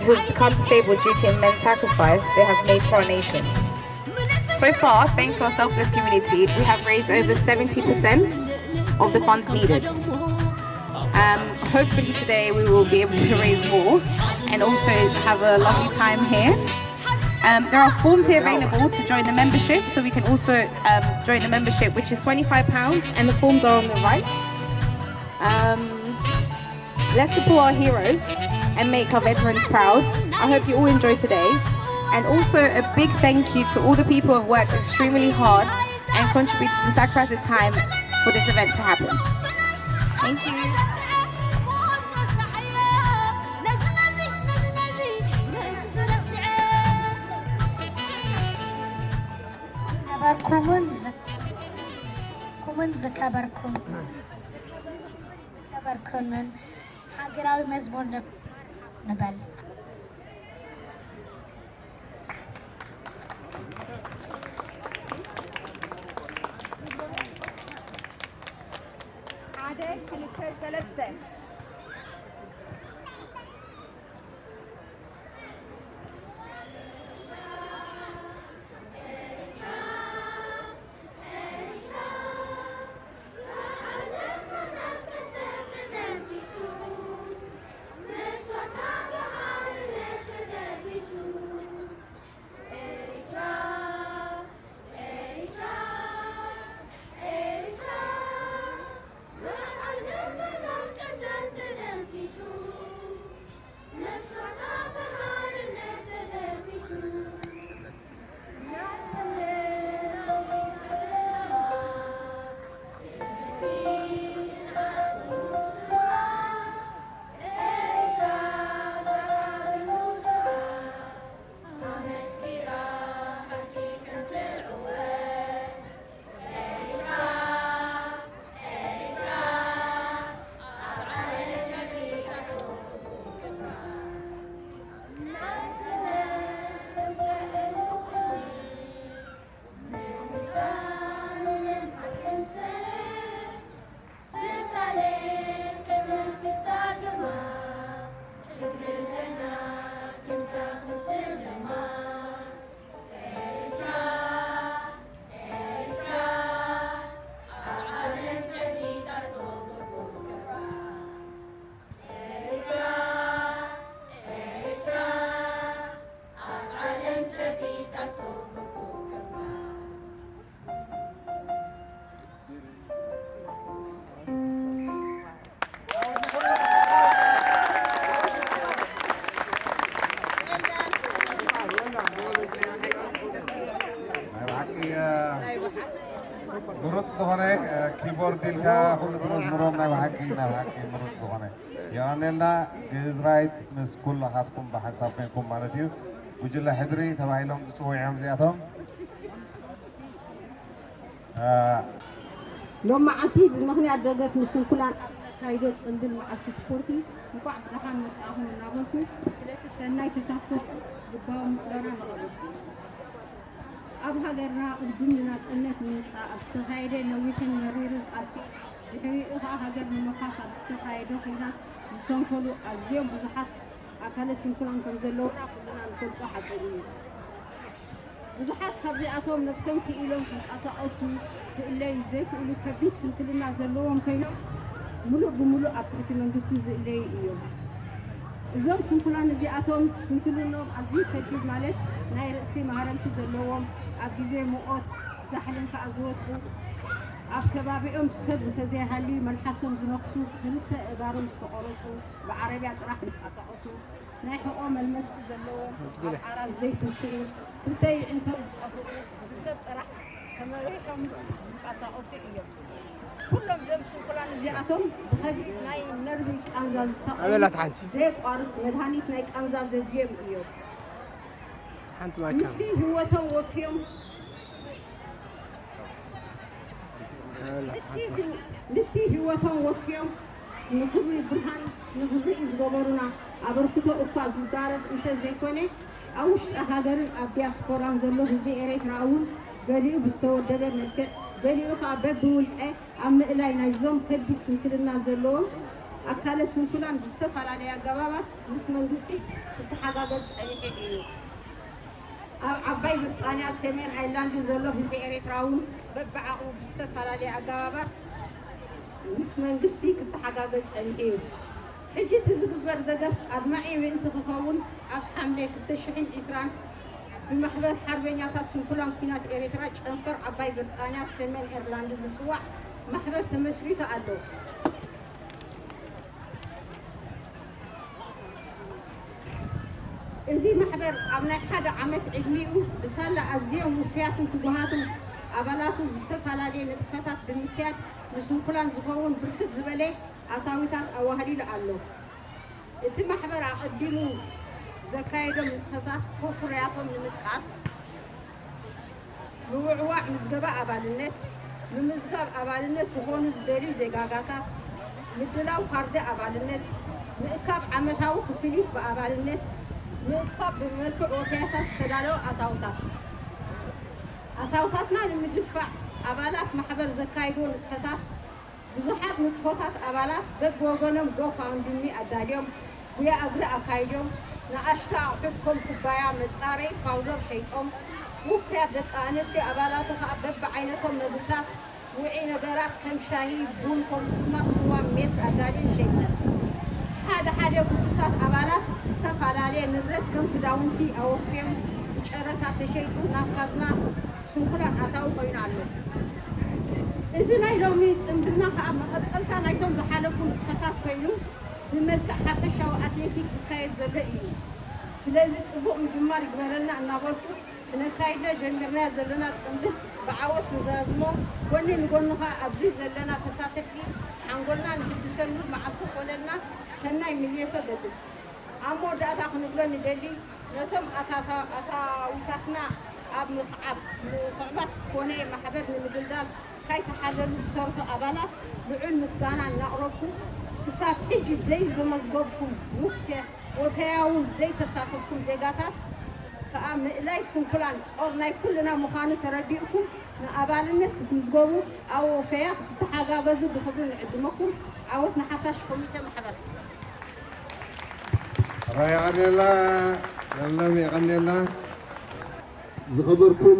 Who've become disabled due to immense sacrifice they have made for our nation. So far, thanks to our selfless community, we have raised over seventy percent of the funds needed. Um, hopefully today we will be able to raise more and also have a lovely time here. Um, there are forms here available to join the membership, so we can also um, join the membership, which is twenty-five pounds, and the forms are on the right. Um, let's support our heroes and make our veterans proud. I hope you all enjoy today. And also a big thank you to all the people who have worked extremely hard and contributed and sacrificed the time for this event to happen. Thank you. ዝነበርኩምን ዝ- ኩምን ዝከበርኩም ዝከበርኩምን ሃገራዊ መዝሙር ንበል። ሓደ ክልተ ሰለስተ። ምሩፅ ዝኾነ ኪቦርድ ኢልካ ኩሉ ትመዝምሮም ናይ ብሓቂ ናይ ብሓቂ ምሩፅ ዝኾነ የቐንየልና። ግእዝ ራይት ምስ ኩልኻትኩም ብሓንሳብ ኮንኩም ማለት እዩ። ጉጅለ ሕድሪ ተባሂሎም ዝፅውዑ እዮም እዚኣቶም። ሎማዓንቲ ብምኽንያት ደገፍ ንስንኩላን ኣብ እነካይዶ ጽምብል መዓልቲ ስፖርቲ እንቋዕ ብደሓን መጻእኹም እናበልኩ ስለቲ ሰናይ ተሳትፎ ልባዊ ምስጋና ነቐርብ። ኣብ ሃገርና ቅድድም ንናጽነት ንምምጻእ ኣብ ዝተኻየደ ነዊሕን መሪርን ቃልሲ ድሕሪኡ ኸኣ ሃገር ንምኻስ ኣብ ዝተኻየደ ኲናት ዝሰንከሉ ኣዝዮም ብዙሓት ኣካለ ስንኩላን ከም ዘለዉና ኩልና ንፈልጦ ሓቂ እዩ። ብዙሓት ካብዚኣቶም ነብሶም ክኢሎም ክንቀሳቐሱ ክእለዩ ዘይክእሉ ከቢድ ስንክልና ዘለዎም ኮይኖም ምሉእ ብምሉእ ኣብ ትሕቲ መንግስቲ ዝእለዩ እዮም። እዞም ስንኩላን እዚኣቶም ስንክልንኦም ኣዝዩ ከቢድ ማለት ናይ ርእሲ ማህረምቲ ዘለዎም፣ ኣብ ግዜ ሙቐት ዛሕልን ከኣ ዝወድቑ፣ ኣብ ከባቢኦም ሰብ እንተዘይሃልዩ መልሓሶም ዝነኽሱ፣ ክልተ ኣእጋሮም ዝተቖረጹ፣ ብዓረብያ ጥራሕ ዝንቀሳቐሱ፣ ናይ ሕቖ መልመስቲ ዘለዎም፣ ኣብ ዓራት ዘይትስኡ፣ ክልተ ይዕንቶም ዝጠፍኡ፣ ብሰብ ጥራሕ ተመሪሖም ዝንቀሳቐሱ እዮም። ኩሎም እዞም ስንኩላን እዚኣቶም ብኸቢድ ናይ ነርቪ ቃንዛ ዝሳቐዩ፣ ዘየቋርጽ መድሃኒት ናይ ቃንዛ ዘድልዮም እዮም። ምስቲ ህይወቶም ወፍዮም ምስቲ ህይወቶም ወፍዮም ንኽብሪ ብርሃን ንኽንርኢ ዝገበሩና ኣበርክቶ እኳ ዝዳረግ እንተዘይኮነ፣ ኣብ ውሽጢ ሃገርን ኣብ ዲያስፖራን ዘሎ ህዝቢ ኤርትራ እውን ገሊኡ ብዝተወደበ መልክዕ፣ ገሊኡ ከኣ በብውልቀ ኣብ ምእላይ ናይዞም ከቢድ ስንክልና ዘለዎም ኣካለ ስንኩላን ብዝተፈላለየ ኣገባባት ምስ መንግስቲ ክተሓጋገዝ ጸኒሑ እዩ። ኣብ ዓባይ ብሪጣንያ ሰሜን ኣይርላንድ ዘሎ ህዝቢ ኤርትራ እውን በብዓቕሙ ብዝተፈላለየ ኣገባባት ምስ መንግስቲ ክተሓጋገዝ ጸኒሑ እዩ። ሕጂ እቲ ዝግበር ደገፍ ኣድማዒ ምእንቲ ክኸውን፣ ኣብ ሓምለ ክልተ ሽሕን ዕስራን ብማሕበር ሓርበኛታት ስንኩላን ኲናት ኤርትራ ጨንፈር ዓባይ ብሪጣንያ ሰሜን ኤርላንድ ዝጽዋዕ ማሕበር ተመስሪቱ ኣሎ። እዚ ማሕበር ኣብ ናይ ሓደ ዓመት ዕድሚኡ ብሳላ ኣዝዮም ውፍያትን ትጉሃትን ኣባላቱ ዝተፈላለየ ንጥፈታት ብምክያድ ንስንኩላን ዝኸውን ብርክት ዝበለ ኣታዊታት ኣዋህሊሉ ኣሎ። እቲ ማሕበር ኣቐዲሙ ዘካየዶም ንጥፈታት ፍርያቶም ንምጥቃስ፣ ምውዕዋዕ ምዝገባ ኣባልነት፣ ምምዝጋብ ኣባልነት ክኾኑ ዝደልዩ ዜጋጋታት፣ ምድላው ካርዲ ኣባልነት፣ ምእካብ ዓመታዊ ክፍሊት ብኣባልነት፣ ምእካብ ብመልክዕ ወፈያታት ዝተዳለወ ኣታውታት። ኣታውታትና ንምድፋዕ ኣባላት ማሕበር ዘካይድዎ ንጥፈታት ብዙሓት ንጥፎታት ኣባላት በብወገኖም ጎፋውንድሚ ኣዳልዮም፣ ጉያ እግሪ ኣካይዶም፣ ንኣሽቱ ኣቑሑት ከም ኩባያ፣ መጻረዪ ፓውደር ሸይጦም፣ ውፉያት ደቂ ኣንስትዮ ኣባላቱ ከኣ በብዓይነቶም መግብታት፣ ውዑይ ነገራት ከም ሻሂ፣ ቡን፣ ከምኡ ድማ ስዋ፣ ሜስ ኣዳልየን ሸይጠን። ሓደ ሓደ ግዱሳት ኣባላት ዝተፈላለየ ንብረት ከም ክዳውንቲ ኣወፍዮም ብጨረታ ተሸይጡ ናብ ካዝና ስንኩላን ኣታዊ ኮይኑ ኣሎ። እዚ ናይ ሎሚ ጽምብልና ከኣ መቐጸልታ ናይቶም ዝሓለፉ ንጥፈታት ኮይኑ ብመልክዕ ሓፈሻዊ ኣትሌቲክስ ዝካየድ ዘሎ እዩ። ስለዚ ጽቡቕ ምጅማር ይግበረልና እናበልኩ ክነካይዶ ጀሚርናዮ ዘለና ጽምብል ብዓወት ንዛዝሞ፣ ጎኒ ንጎኑ ከኣ ኣብዚ ዘለና ተሳተፍቲ ሓንጎልና ንሕድሰሉ መዓልቲ ክኾነልና ሰናይ ምንዮቶ እገልጽ። ኣብ መወዳእታ ክንብሎ ንደሊ፣ ነቶም ኣታታ-፣ ኣታዊታትና ኣብ ምኽዓብ፣ ምኽዕባት ኮነ ማሕበር ንምድልዳል ካይተሓለሉ ዝሰርሑ ኣባላት ልዑል ምስጋና እናቕረብኩ፣ ክሳብ ሕጂ ዘይዝመዝገብኩም ውፈ-፣ ወፈያውን ዘይተሳተፍኩም ዜጋታት ከኣ ምእላይ ስንኩላን ጾር ናይ ኩልና ምዃኑ ተረዲእኩም ንኣባልነት ክትምዝገቡ ኣብ ወፈያ ክትተሓጋገዙ ብኽብሪ ንዕድመኩም። ዓወት ንሓፋሽ ኮሚተ ማሕበር። ራይ የቐኔልና፣ ለምለም የቐኔልና። ዝኸበርኩም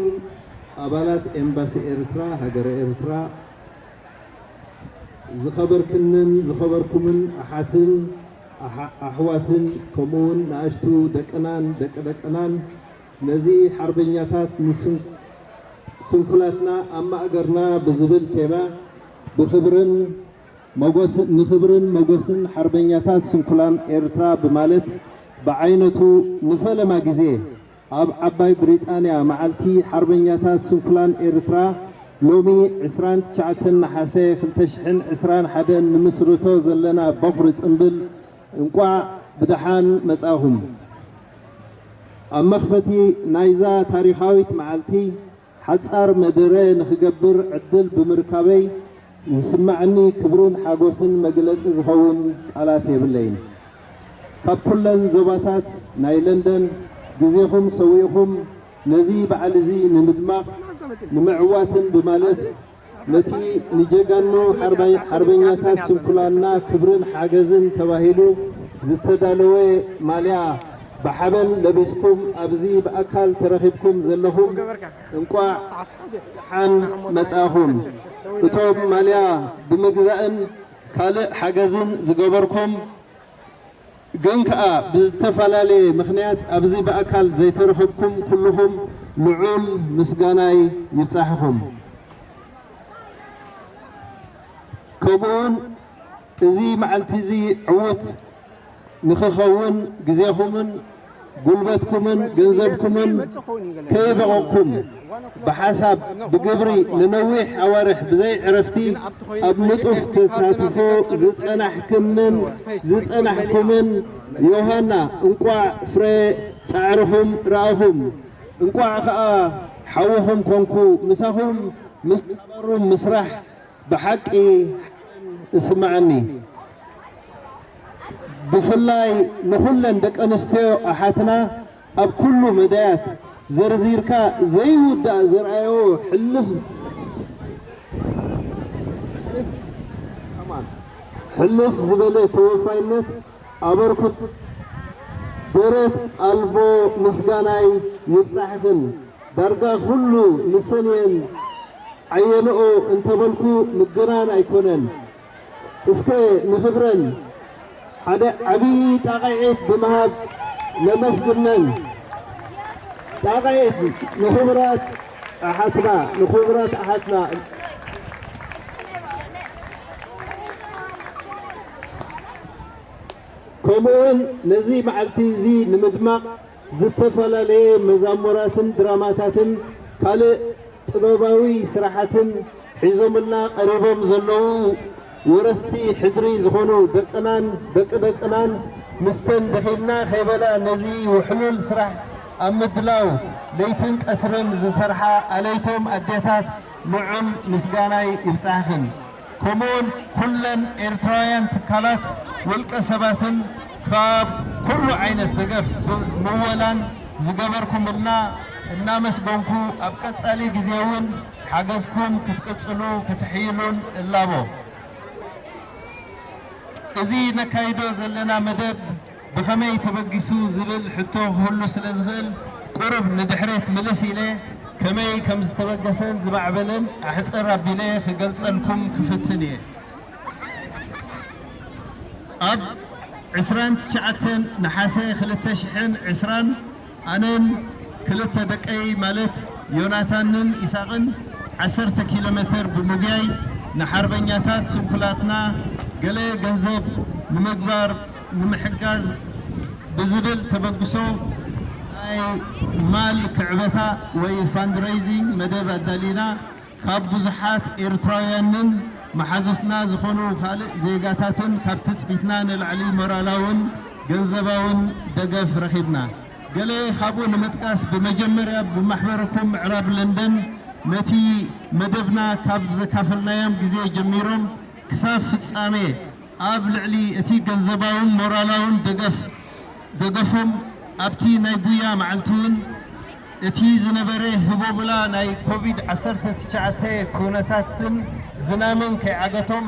ኣባላት ኤምባሲ ኤርትራ፣ ሃገረ ኤርትራ፣ ዝኸበርክንን ዝኸበርኩምን ኣሓትን ኣሓ-፣ ኣሕዋትን፣ ከምኡውን ንኣሽቱ ደቅናን ደቂ ደቅናን፣ ነዚ ሓርበኛታት ንስን-፣ ስንኩላትና ኣብ ማእገርና ብዝብል ቴማ ብኽብርን መጎስ-፣ ንኽብርን መጎስን ሓርበኛታት ስንኩላን ኤርትራ ብማለት ብዓይነቱ ንፈለማ ግዜ ኣብ ዓባይ ብሪጣንያ መዓልቲ ሓርበኛታት ስንኩላን ኤርትራ ሎሚ ዕስራን ትሽዓተን ነሓሰ ክልተ ሽሕን ዕስራን ሓደን ንምስርቶ ዘለና በኹሪ ጽምብል እንቋዕ ብደሓን መጻኹም። ኣብ መኽፈቲ ናይዛ ታሪኻዊት መዓልቲ ሓጻር መደረ ንኽገብር ዕድል ብምርካበይ ዝስማዓኒ ክብርን ሓጎስን መግለጺ ዝኸውን ቃላት የብለይን። ካብ ኩለን ዞባታት ናይ ለንደን ግዜኹም ሰዊእኹም ነዚ በዓል እዚ ንምድማቕ ንምዕዋትን ብማለት ነቲ ንጀጋኑ ሓርባይ-፣ ሓርበኛታት ስንኩላንና ክብርን ሓገዝን ተባሂሉ ዝተዳለወ ማልያ ብሓበን ለቢስኩም ኣብዚ ብኣካል ተረኺብኩም ዘለኹም እንቋዕ ደሓን መጻእኹም። እቶም ማልያ ብምግዛእን ካልእ ሓገዝን ዝገበርኩም ግን ከኣ ብዝተፈላለየ ምኽንያት ኣብዚ ብኣካል ዘይተረኸብኩም ኩልኹም ልዑል ምስጋናይ ይብጻሕኹም። ከምኡውን እዚ መዓልቲ እዚ ዕዉት ንኽኸውን ግዜኹምን ጉልበትኩምን ገንዘብኩምን ከይበቐቕኩም ብሓሳብ ብግብሪ ንነዊሕ ኣዋርሕ ብዘይ ዕረፍቲ ኣብ ንጡፍ ተሳትፎ ዝጸናሕክንን ዝጸናሕኩምን ዮሃና፣ እንቋዕ ፍረ ጻዕርኹም ረኣኹም። እንቋዕ ኸኣ ሓውኹም ኮንኩ። ምሳኹም ምስ ሓባሩ ምስራሕ ብሓቂ እስምዓኒ። ብፍላይ ንኹለን ደቂ ኣንስትዮ ኣሓትና ኣብ ኩሉ መዳያት ዘርዚርካ ዘይውዳእ ዘርኣዮ ሕልፍ ሕልፍ ዝበለ ተወፋይነት ኣበርክቶ ደረት ኣልቦ ምስጋናይ ይብጻሕኽን። ዳርጋ ኩሉ ንሰን እየን ዓየንኦ እንተበልኩ ምግናን ኣይኮነን። እስከ ንኽብረን ሓደ ዓብዪ ጣቕዒት ብምሃብ ነመስግነን። ጣቕዒት ንኽቡራት ኣሓትና፣ ንኽቡራት ኣሓትና። ከምኡውን ነዚ መዓልቲ እዚ ንምድማቕ ዝተፈላለየ መዛሙራትን ድራማታትን ካልእ ጥበባዊ ስራሓትን ሒዞምልና ቀሪቦም ዘለዉ ወረስቲ ሕድሪ ዝኾኑ ደቅናን ደቂ ደቅናን ምስተን ደኺምና ከይበላ ነዚ ውሕሉል ስራሕ ኣብ ምድላው ለይትን ቀትርን ዝሰርሓ ኣለይቶም ኣዴታት ልዑል ምስጋናይ ይብጻሕኽን። ከምኡውን ኩለን ኤርትራውያን ትካላት ውልቀ ሰባትን ካብ ኩሉ ዓይነት ደገፍ ብምወላን ዝገበርኩምልና እናመስገንኩ ኣብ ቀጻሊ ግዜ እውን ሓገዝኩም ክትቅጽሉ ክትሕይሉን እላቦ። እዚ ነካይዶ ዘለና መደብ ብኸመይ ተበጊሱ ዝብል ሕቶ ክህሉ ስለ ዝኽእል ቁሩብ ንድሕሪት ምልስ ኢለ ከመይ ከም ዝተበገሰን ዝማዕበለን ኣሕጽር ኣቢለ ክገልጸልኩም ክፍትን እየ። ኣብ ዕስራን ትሽዓተን ነሓሰ ክልተ ሽሕን ዕስራን ኣነን ክልተ ደቀይ ማለት ዮናታንን ኢሳቕን ዓሰርተ ኪሎ ሜተር ብምጉያይ ንሓርበኛታት ስንኩላትና ገለ ገንዘብ ንምግባር ንምሕጋዝ ብዝብል ተበግሶ ናይ ማል ክዕበታ ወይ ፋንድሬይዚንግ መደብ ኣዳሊና ካብ ብዙሓት ኤርትራውያንን መሓዙትና ዝኾኑ ካልእ ዜጋታትን ካብ ትጽቢትና ንላዕሊ ሞራላውን ገንዘባውን ደገፍ ረኺብና። ገለ ካብኡ ንምጥቃስ ብመጀመርያ ብማሕበረኮም ምዕራብ ለንደን ነቲ መደብና ካብ ዘካፈልናዮም ግዜ ጀሚሮም ክሳብ ፍጻሜ ኣብ ልዕሊ እቲ ገንዘባውን ሞራላውን ደገፍ ደገፎም ኣብቲ ናይ ጉያ መዓልቲ እውን እቲ ዝነበረ ህቦብላ ናይ ኮቪድ ዓሰርተ ትሽዓተ ኩነታትን ዝናምን ከይዓገቶም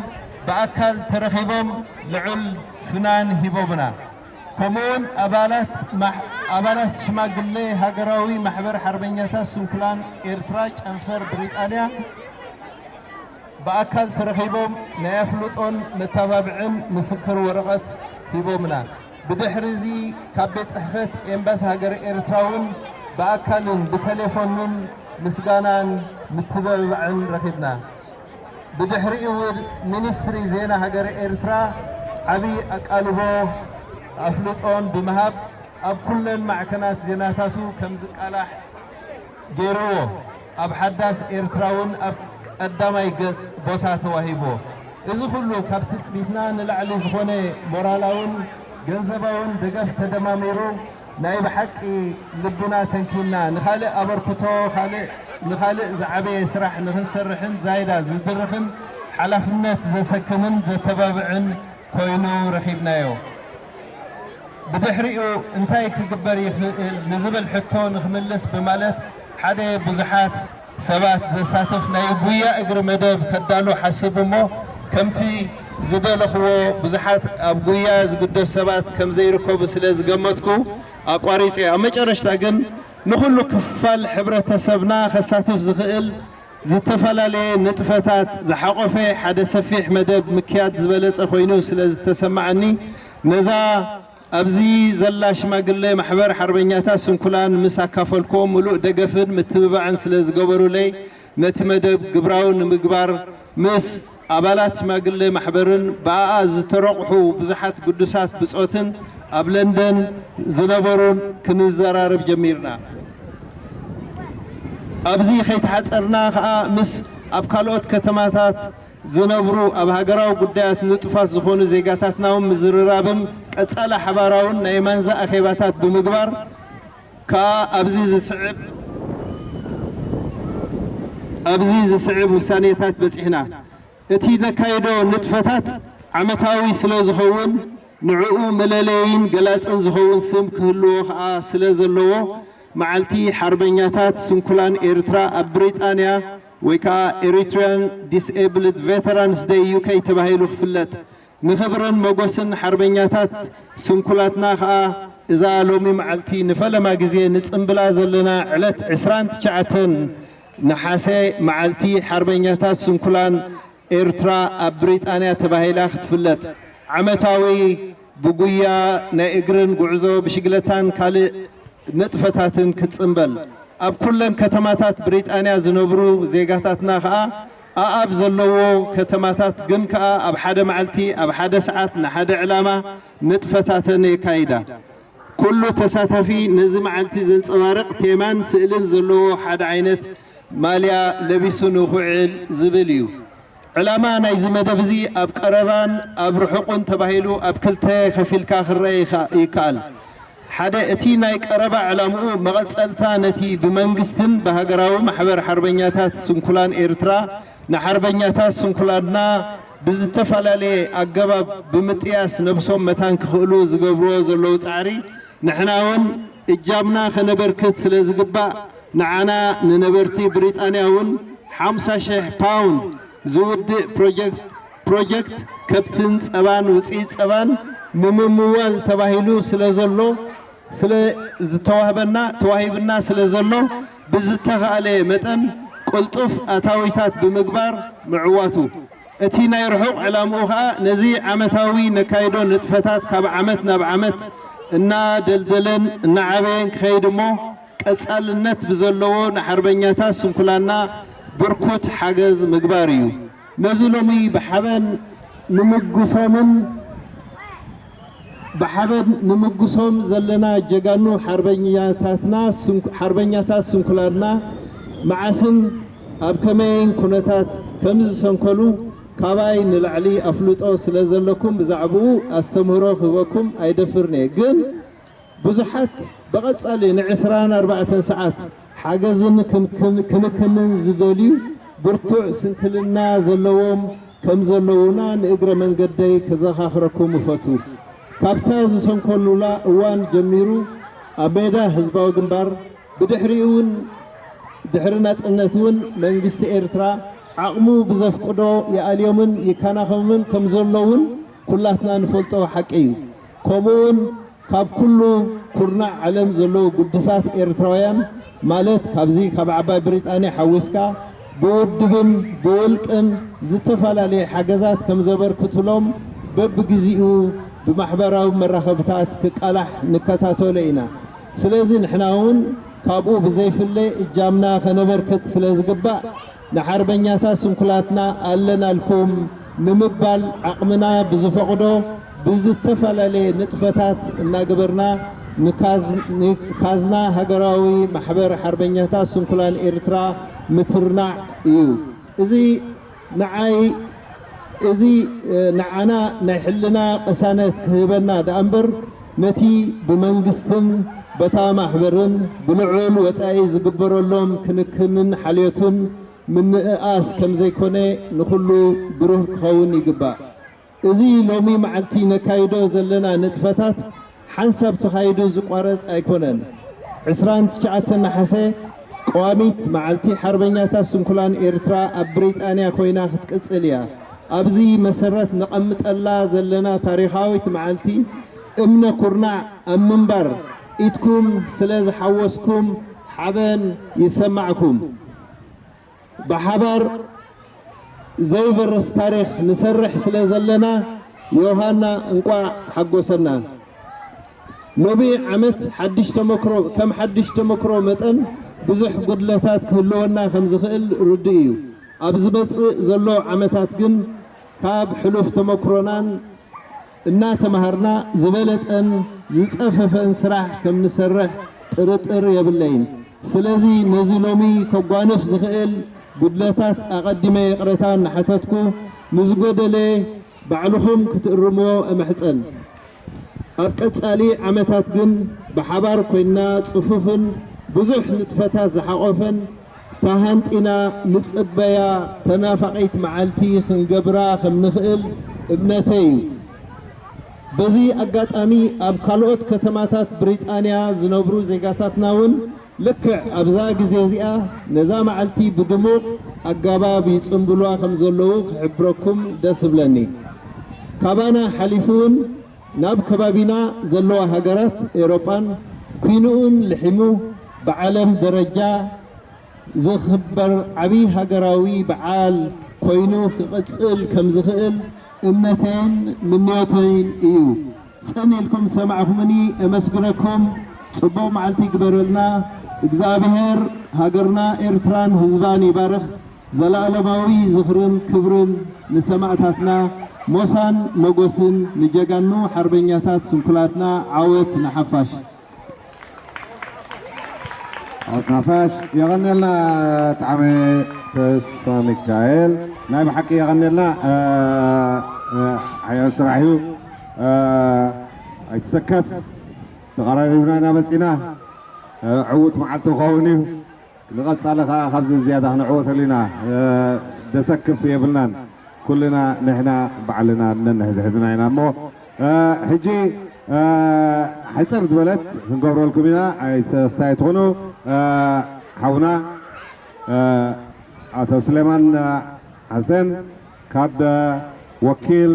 ብኣካል ተረኺቦም ልዑል ፍናን ሂቦምና። ከምኡውን ኣባላት ማሕ- ኣባላት ሽማግሌ ሃገራዊ ማሕበር ሓርበኛታት ስንኩላን ኤርትራ ጨንፈር ብሪጣንያ ብኣካል ተረኺቦም ናይ ኣፍልጦን መተባብዕን ምስክር ወረቐት ሂቦምና። ብድሕሪ እዚ ካብ ቤት ጽሕፈት ኤምባሲ ሃገረ ኤርትራ እውን ብኣካልን ብቴሌፎንን ምስጋናን ምትብባዕን ረኺብና። ብድሕሪኡ እውን ሚኒስትሪ ዜና ሃገረ ኤርትራ ዓቢ ኣቃልቦ ኣፍልጦን ብምሃብ ኣብ ኩለን ማዕከናት ዜናታቱ ከም ዝቃላሕ ገይርዎ። ኣብ ሓዳስ ኤርትራ እውን ኣብ ቀዳማይ ገጽ ቦታ ተዋሂብዎ። እዚ ኩሉ ካብ ትጽቢትና ንላዕሊ ዝኾነ ሞራላውን ገንዘባውን ደገፍ ተደማሚሩ ናይ ብሓቂ ልብና ተንኪና። ንኻልእ ኣበርክቶ፣ ካልእ ንኻልእ ዝዓበየ ስራሕ ንኽንሰርሕን ዛይዳ ዝድርኽን ሓላፍነት ዘሰክምን ዘተባብዕን ኮይኑ ረኺብናዮ። ብድሕሪኡ እንታይ ክግበር ይኽእል ንዝብል ሕቶ ንኽምልስ ብማለት ሓደ ብዙሓት ሰባት ዘሳትፍ ናይ ጉያ እግሪ መደብ ከዳሉ ሓሲቡ እሞ ከምቲ ዝደለኽዎ ብዙሓት ኣብ ጉያ ዝግደሱ ሰባት ከም ዘይርከቡ ስለ ዝገመትኩ ኣቋሪጸ። ኣብ መጨረሽታ ግን ንኹሉ ክፋል ሕብረተሰብና ከሳትፍ ዝኽእል ዝተፈላለየ ንጥፈታት ዝሓቖፈ ሓደ ሰፊሕ መደብ ምክያድ ዝበለጸ ኮይኑ ስለ ዝተሰማዓኒ ነዛ ኣብዚ ዘላ ሽማግለ ማሕበር ሓርበኛታት ስንኩላን ምስ ኣካፈልክዎም ምሉእ ደገፍን ምትብባዕን ስለ ዝገበሩለይ ነቲ መደብ ግብራዊ ንምግባር ምስ ኣባላት ሽማግለ ማሕበርን ብኣኣ ዝተረቑሑ ብዙሓት ግዱሳት ብጾትን ኣብ ለንደን ዝነበሩን ክንዘራረብ ጀሚርና። ኣብዚ ከይተሓጸርና ከኣ ምስ ኣብ ካልኦት ከተማታት ዝነብሩ ኣብ ሃገራዊ ጉዳያት ንጡፋት ዝኾኑ ዜጋታትና እውን ምዝርራብን ቀጻሊ ሓባራውን ናይ ማንዛ ኣኼባታት ብምግባር ከኣ ኣብዚ ዝስዕብ ኣብዚ ዝስዕብ ውሳኔታት በጺሕና። እቲ ነካይዶ ንጥፈታት ዓመታዊ ስለ ዝኸውን፣ ንዕኡ መለለይን ገላጽን ዝኸውን ስም ክህልዎ ከኣ ስለ ዘለዎ፣ መዓልቲ ሓርበኛታት ስንኩላን ኤርትራ ኣብ ብሪጣንያ ወይ ከኣ Eritrean Disabled Veterans Day U K ተባሂሉ ክፍለጥ፣ ንኽብርን መጎስን ሓርበኛታት ስንኩላትና ከኣ እዛ ሎሚ መዓልቲ ንፈለማ ግዜ ንጽምብላ ዘለና ዕለት ዕስራን ትሽዓተን ነሓሰ፣ መዓልቲ ሓርበኛታት ስንኩላን ኤርትራ ኣብ ብሪጣንያ ተባሂላ ክትፍለጥ፣ ዓመታዊ ብጉያ ናይ እግርን ጉዕዞ ብሽግለታን ካልእ ንጥፈታትን ክትጽምበል፣ ኣብ ኩለን ከተማታት ብሪጣንያ ዝነብሩ ዜጋታትና ከኣ ኣኣብ ዘለዎ ከተማታት ግን ከኣ ኣብ ሓደ መዓልቲ ኣብ ሓደ ሰዓት ንሓደ ዕላማ ንጥፈታተን የካይዳ። ኩሉ ተሳታፊ ነዚ መዓልቲ ዘንጸባርቕ ቴማን ስእልን ዘለዎ ሓደ ዓይነት ማልያ ለቢሱ ንኽውዕል ዝብል እዩ። ዕላማ ናይዚ መደብ እዚ ኣብ ቀረባን ኣብ ርሑቕን ተባሂሉ ኣብ ክልተ ከፊልካ ክረአ ይኻ- ይከኣል። ሓደ፣ እቲ ናይ ቀረባ ዕላምኡ መቐጸልታ ነቲ ብመንግስትን ብሃገራዊ ማሕበር ሓርበኛታት ስንኩላን ኤርትራ ንሓርበኛታት ስንኩላንና ብዝተፈላለየ ኣገባብ ብምጥያስ ነብሶም መታን ክኽእሉ ዝገብርዎ ዘለዉ ጻዕሪ ንሕና እውን እጃምና ከነበርክት ስለ ዝግባእ፣ ንዓና ንነበርቲ ብሪጣንያ እውን ሓምሳ ሽሕ ፓውንድ ዝውድእ ፕሮጀክት ፕሮጀክት ከብትን ጸባን ውጽኢት ጸባን ንምምዋል ተባሂሉ ስለ ዘሎ ስለ ዝተዋህበና ተዋሂብና ስለ ዘሎ ብዝተኻእለ መጠን ቅልጡፍ ኣታዊታት ብምግባር ምዕዋቱ። እቲ ናይ ርሑቕ ዕላምኡ ኸኣ ነዚ ዓመታዊ ነካይዶ ንጥፈታት ካብ ዓመት ናብ ዓመት እናደልደለን እናዓበየን ክኸይድ እሞ ቀጻልነት ብዘለዎ ንሓርበኛታት ስንኩላና ብርኩት ሓገዝ ምግባር እዩ። ነዚ ሎሚ ብሓበን ንምጉሶምን ብሓበን ንምጉሶም ዘለና ጀጋኑ ሓርበኛታትና ስንኩ- ሓርበኛታት ስንኩላና መዓስን ኣብ ከመይን ኩነታት ከም ዝሰንከሉ ካባይ ንላዕሊ ኣፍልጦ ስለ ዘለኩም ብዛዕባኡ ኣስተምህሮ ክህበኩም ኣይደፍርን እየ። ግን ብዙሓት ብቐጻሊ ንዕስራን ኣርባዕተን ሰዓት ሓገዝን ክን- ክን- ክንክንን ዝደልዩ ብርቱዕ ስንክልና ዘለዎም ከም ዘለዉና ንእግረ መንገደይ ከዘኻኽረኩም እፈቱ። ካብታ ዝሰንከሉላ እዋን ጀሚሩ ኣብ ሜዳ ህዝባዊ ግንባር፣ ብድሕሪኡ እውን ድሕሪ ናጽነት እውን መንግስቲ ኤርትራ ዓቕሙ ብዘፍቅዶ ይኣልዮምን ይከናኸኖምን ከም ዘሎ እውን ኩላትና ንፈልጦ ሓቂ እዩ። ከምኡ እውን ካብ ኩሉ ኩርናዕ ዓለም ዘለዉ ግዱሳት ኤርትራውያን ማለት ካብዚ ካብ ዓባይ ብሪጣንያ ሓዊስካ ብውድብን ብውልቅን ዝተፈላለየ ሓገዛት ከም ዘበርክቱሎም በብግዜኡ ብማሕበራዊ መራኸብታት ክቃላሕ ንከታተሎ ኢና። ስለዚ ንሕና እውን ካብኡ ብዘይፍለ እጃምና ከነበርክት ስለ ዝግባእ ንሓርበኛታት ስንኩላትና ኣለናልኩም ንምባል ዓቕምና ብዝፈቕዶ ብዝተፈላለየ ንጥፈታት እናገበርና ንካዝ- ንካዝና ሃገራዊ ማሕበር ሓርበኛታት ስንኩላን ኤርትራ ምትርናዕ እዩ። እዚ ንዓይ እዚ ንዓና ናይ ሕልና ቅሳነት ክህበና ደኣ እምበር ነቲ ብመንግስትን በታ ማሕበርን ብልዑል ወጻኢ ዝግበረሎም ክንክንን ሓልዮትን ምንእኣስ ከም ዘይኮነ ንኹሉ ብሩህ ክኸውን ይግባእ። እዚ ሎሚ መዓልቲ ነካይዶ ዘለና ንጥፈታት ሓንሳብ ተኻይዱ ዝቋረጽ ኣይኮነን። ዕስራን ትሽዓተን ነሓሰ ቀዋሚት መዓልቲ ሓርበኛታት ስንኩላን ኤርትራ ኣብ ብሪጣንያ ኮይና ክትቅጽል እያ። ኣብዚ መሰረት ነቐምጠላ ዘለና ታሪኻዊት መዓልቲ እምነ ኩርናዕ ኣብ ምንባር ኢድኩም ስለ ዝሓወስኩም ሓበን ይሰማዕኩም። ብሓባር ዘይበርስ ታሪኽ ንሰርሕ ስለ ዘለና ዮሃና እንቋዕ ሓጎሰና። ሎሚ ዓመት ሓድሽ ተመክሮ ከም ሓድሽ ተመክሮ መጠን ብዙሕ ጉድለታት ክህልወና ከም ዝኽእል ርዱእ እዩ። ኣብ ዝመጽእ ዘሎ ዓመታት ግን ካብ ሕሉፍ ተመክሮናን እናተማሃርና ዝበለጸን ዝጸፈፈን ስራሕ ከም ንሰርሕ ጥርጥር የብለይን። ስለዚ ነዚ ሎሚ ከጓንፍ ዝኽእል ጉድለታት ኣቐዲመ ይቕረታ እናሓተትኩ ንዝጎደለ ባዕልኹም ክትእርምዎ እምሕጸን። ኣብ ቀጻሊ ዓመታት ግን ብሓባር ኮይንና ጽፉፍን ብዙሕ ንጥፈታት ዝሓቖፈን ተሃንጢና ንጽበያ ተናፋቒት መዓልቲ ክንገብራ ከም ንኽእል እምነተይ እዩ። በዚ ኣጋጣሚ ኣብ ካልኦት ከተማታት ብሪጣንያ ዝነብሩ ዜጋታትና እውን ልክዕ ኣብዛ ግዜ እዚኣ ነዛ መዓልቲ ብድሙቕ ኣገባብ ይጽንብሉዋ ከም ዘለዉ ክሕብረኩም ደስ እብለኒ። ካባና ሓሊፉ እውን ናብ ከባቢና ዘለዋ ሃገራት ኤውሮጳን ኲንኡን ልሒሙ ብዓለም ደረጃ ዝኽበር ዓቢ ሃገራዊ በዓል ኮይኑ ክቕጽል ከም ዝኽእል እምነተይን ምንዮተይን እዩ። ጽን ኢልኩም ዝሰማዕኩምኒ እመስግነኩም። ጽቡቕ መዓልቲ ይግበረልና። እግዚኣብሔር ሃገርና ኤርትራን ህዝባን ይባርኽ። ዘለኣለማዊ ዝኽርን ክብርን ንሰማእታትና፣ ሞሳን መጎስን ንጀጋኑ ሓርበኛታት ስንኩላትና። ዓወት ንሓፋሽ። ዓወት ንሓፋሽ። የቐንየልና ጠዓመ ተስፋ ሚካኤል፣ ናይ ብሓቂ የቐንየልና። ሓያል ስራሕ እዩ። ኣይትሰከፍ፣ ተቐራሪብና ኢና መፂና። ዕዉት መዓልቲ ክኸውን እዩ። ንቐፃሊ ከዓ ካብዚ ዝያዳ ክነዕወተሉ ኢና። ደሰክፍ የብልናን። ኩልና ንሕና ባዕልና ነንሕድሕድና ኢና እሞ ሕጂ ሕፅር ዝበለት ክንገብረልኩም ኢና። ኣይተስታይ ትኾኑ ሓውና ኣቶ ስሌማን ሓሰን ካብ ወኪል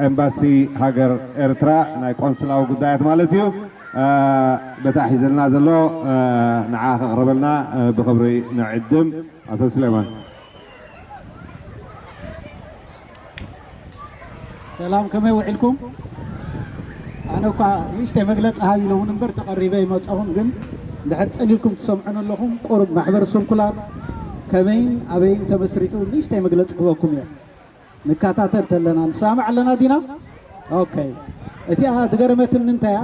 ኤምባሲ ሃገር ኤርትራ ናይ ቆንስላዊ ጉዳያት ማለት እዩ። በታ ሒዝልና ዘሎ ንዓ ከቕርበልና ብኽብሪ ንዕድም ኣቶ ስሌማን። ሰላም፣ ከመይ ውዒልኩም? ኣነ እኳ ንእሽተይ መግለፂ ሃብ ኢሎምን እምበር ተቐሪበ ይመፀኹም፣ ግን እንድሕር ፅን ኢልኩም ትሰምዑን ኣለኹም ቁሩብ ማሕበር ስንኩላን ከመይን ኣበይን ተመስሪቱ ንእሽተይ መግለፂ ክበኩም እየ። ንከታተል ተለና ንሰማዕ ኣለና ዲና? ኦኬ። እቲኣ ዝገረመትኒ እንታያ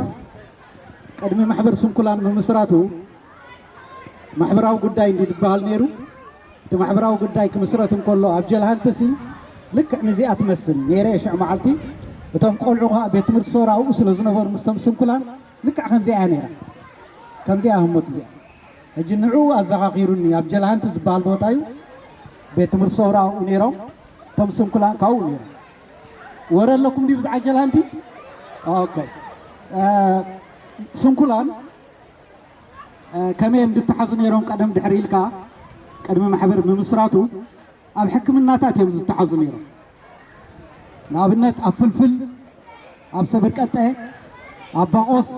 ቅድሚ ማሕበር ስንኩላን ምምስራቱ ማሕበራዊ ጉዳይ እንዲ ዝበሃል ነይሩ። እቲ ማሕበራዊ ጉዳይ ክምስረት እንከሎ ኣብ ጀልሃንትሲ ልክዕ ንዚኣ ትመስል ነይረ። ሽዕ መዓልቲ እቶም ቆልዑ ከዓ ቤት ትምህርቲ ሶራ ኣብኡ ስለ ዝነበሩ ምስቶም ስንኩላን ልክዕ ከምዚኣ እያ ነይራ። ከምዚኣ ህሞት እዚኣ ሕጂ ንዕኡ ኣዘኻኺሩኒ። ኣብ ጀልሃንቲ ዝበሃል ቦታ እዩ ቤት ትምህርቲ ሰውራ ኣብኡ ነይሮም። እቶም ስንኩላን ካብኡ ነይሮም። ወረ ኣለኩም ድዩ ብዛዕባ ጀልሃንቲ? ኦኬ። ስንኩላን ከመይ እዮም ዝተሓዙ ነይሮም? ቀደም ድሕሪ ኢልካ ቅድሚ ማሕበር ምምስራቱ ኣብ ሕክምናታት እዮም ዝተሓዙ ነይሮም። ንኣብነት ኣብ ፍልፍል፣ ኣብ ሰበርቀጠ፣ ኣብ ባቆስ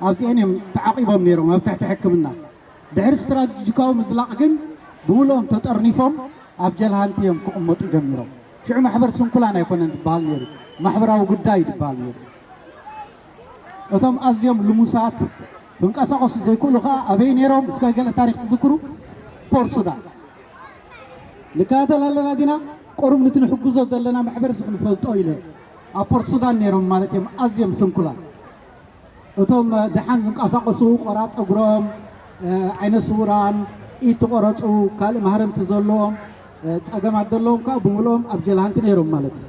ኣብዚኤን እዮም ተዓቂቦም ነይሮም ኣብ ትሕቲ ሕክምና። ድሕሪ ስትራቴጂካዊ ምዝላቕ ግን ብምልኦም ተጠርኒፎም ኣብ ጀልሃንቲ እዮም ክቕመጡ ጀሚሮም። ሽዑ ማሕበር ስንኩላን ኣይኮነን ዝበሃል ነይሩ፣ ማሕበራዊ ጉዳይ ዝበሃል ነይሩ። እቶም ኣዝዮም ልሙሳት ክንቀሳቐሱ ዘይክእሉ ከዓ ኣበይ ነይሮም? እስከ ገለ ታሪክ ትዝክሩ? ፖርት ሱዳን ንከታተል ኣለና ዲና? ቁሩብ ንቲ ንሕግዞ ዘለና ማሕበረሰብ ንፈልጦ ኢለ ኣብ ፖርት ሱዳን ነይሮም ማለት እዮም ኣዝዮም ስንኩላን። እቶም ደሓን ዝንቀሳቐሱ ቆራፅ እግሮም፣ ዓይነ ስውራን፣ ኢድ ተቆረፁ፣ ካልእ ማህረምቲ ዘለዎም ፀገማት ዘለዎም ከዓ ብምልኦም ኣብ ጀልሃንቲ ነይሮም ማለት እዩ።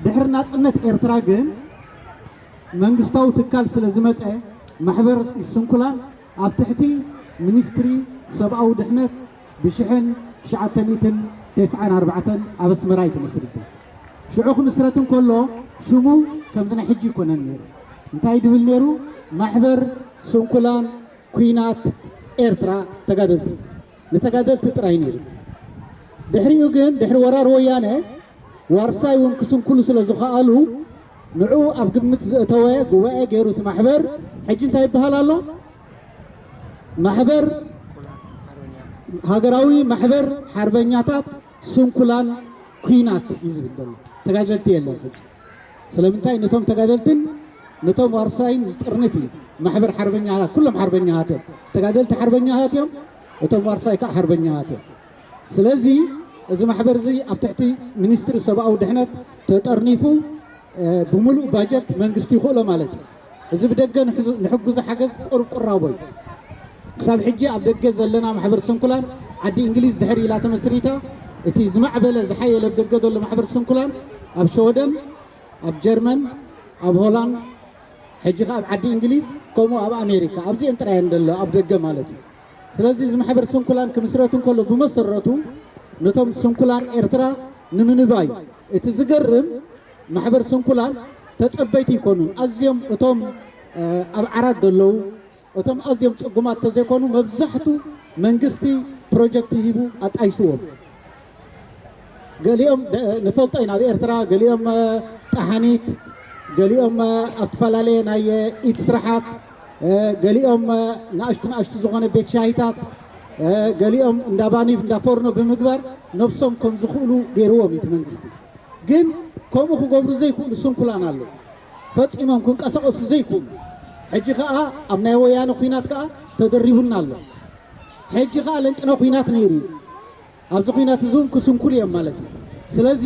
ድሕሪ ናፅነት ኤርትራ ግን መንግስታዊ ትካል ስለ ዝመፀ ማሕበር ስንኩላን ኣብ ትሕቲ ሚኒስትሪ ሰብኣዊ ድሕነት ብሽሕን ትሽዓተ ሚእትን ተስዓን ኣርባዕተን ኣብ ኣስመራ እዩ ተመስሪቱ። ሽዑ ክምስረት እንከሎ ሽሙ ከምዚ ናይ ሕጂ ይኮነን ነይሩ። እንታይ ድብል ነይሩ? ማሕበር ስንኩላን ኲናት ኤርትራ ተጋደልቲ፣ ንተጋደልቲ ጥራይ ነይሩ። ድሕሪኡ ግን ድሕሪ ወራር ወያነ ዋርሳይ እውን ክስንኩሉ ስለ ዝኸኣሉ ንዕኡ ኣብ ግምት ዘእተወ ጉባኤ ገይሩ እቲ ማሕበር ሕጂ እንታይ ይበሃል ኣሎ? ማሕበር ሃገራዊ ማሕበር ሓርበኛታት ስንኩላን ኲናት እዩ ዝብል ዘሎ። ተጋደልቲ የለን ሕጂ። ስለምንታይ? ነቶም ተጋደልትን ነቶም ዋርሳይን ዝጥርንፍ እዩ። ማሕበር ሓርበኛታት ኩሎም ሓርበኛታት እዮም። ተጋደልቲ ሓርበኛታት እዮም፣ እቶም ዋርሳይ ከዓ ሓርበኛታት እዮም። ስለዚ እዚ ማሕበር እዚ ኣብ ትሕቲ ሚኒስትሪ ሰብኣዊ ድሕነት ተጠርኒፉ ብምሉእ ባጀት መንግስቲ ይኽእሎ ማለት እዩ። እዚ ብደገ ንሕግዞ ሓገዝ ቁሩብ ቁራቦ እዩ። ክሳብ ሕጂ ኣብ ደገ ዘለና ማሕበር ስንኩላን ዓዲ እንግሊዝ ድሕር ኢላ ተመስሪታ። እቲ ዝማዕበለ ዝሓየለ ኣብ ደገ ዘሎ ማሕበር ስንኩላን ኣብ ሸወደን፣ ኣብ ጀርመን፣ ኣብ ሆላንድ፣ ሕጂ ከ ኣብ ዓዲ እንግሊዝ፣ ከምኡ ኣብ ኣሜሪካ፣ ኣብዚኤን ጥራየን ዘሎ ኣብ ደገ ማለት እዩ። ስለዚ እዚ ማሕበር ስንኩላን ክምስረት እንከሎ ብመሰረቱ ነቶም ስንኩላን ኤርትራ ንምንባይ፣ እቲ ዝገርም ማሕበር ስንኩላን ተጸበይቲ ኣይኮኑን። ኣዝዮም እቶም ኣብ ዓራት ዘለዉ፣ እቶም ኣዝዮም ጽጉማት ተዘይኮኑ መብዛሕቱ መንግስቲ ፕሮጀክት ሂቡ ኣጣይስዎም። ገሊኦም ንፈልጦ ኢና ኣብ ኤርትራ፣ ገሊኦም ጠሓኒት፣ ገሊኦም ኣብ ዝተፈላለየ ናይ ኢድ ስራሓት፣ ገሊኦም ንኣሽቱ ንኣሽቱ ዝኾነ ቤት ሻሂታት፣ ገሊኦም እንዳ ባኒብ እንዳ ፎርኖ ብምግባር ነብሶም ከም ዝኽእሉ ገይርዎም እዩ እቲ መንግስቲ። ግን ከምኡ ክገብሩ ዘይክእሉ ስንኩላን ኣለዉ። ፈጺሞም ክንቀሳቐሱ ዘይክእሉ። ሕጂ ከኣ ኣብ ናይ ወያነ ኲናት ከኣ ተደሪቡና ኣሎ። ሕጂ ከኣ ለንቅነ ኲናት ነይሩ እዩ። ኣብዚ ኲናት እዚ እውን ክስንኩሉ እዮም ማለት እዩ። ስለዚ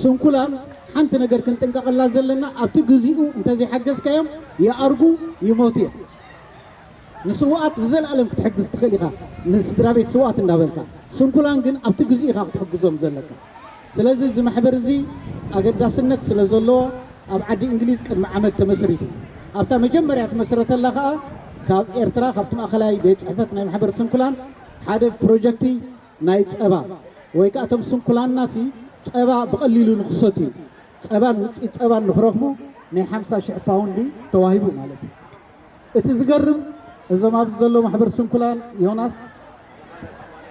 ስንኩላን ሓንቲ ነገር ክንጥንቀቐላ ዘለና፣ ኣብቲ ግዚኡ እንተዘይሓገዝካዮም ይኣርጉ፣ ይሞቱ እዮም። ንስውኣት ንዘለኣለም ክትሕግዝ ትኽእል ኢኻ፣ ንስድራ ቤት ስውኣት እንዳበልካ። ስንኩላን ግን ኣብቲ ግዚኡ ኢኻ ክትሕግዞም ዘለካ። ስለዚ እዚ ማሕበር እዚ ኣገዳስነት ስለ ዘለዎ ኣብ ዓዲ እንግሊዝ ቅድሚ ዓመት ተመስሪቱ። ኣብታ መጀመርያ ትመስረተላ ከኣ ካብ ኤርትራ ካብቲ ማእኸላይ ቤት ጽሕፈት ናይ ማሕበር ስንኩላን ሓደ ፕሮጀክቲ ናይ ጸባ ወይ ከኣ እቶም ስንኩላንናሲ ጸባ ብቐሊሉ ንኽሰትዩ ጸባን ውጽኢት ጸባን ንኽረኽቡ ናይ ሓምሳ ሽሕ ፓውንዲ ተዋሂቡ ማለት እዩ። እቲ ዝገርም እዞም ኣብዚ ዘሎ ማሕበር ስንኩላን ዮናስ፣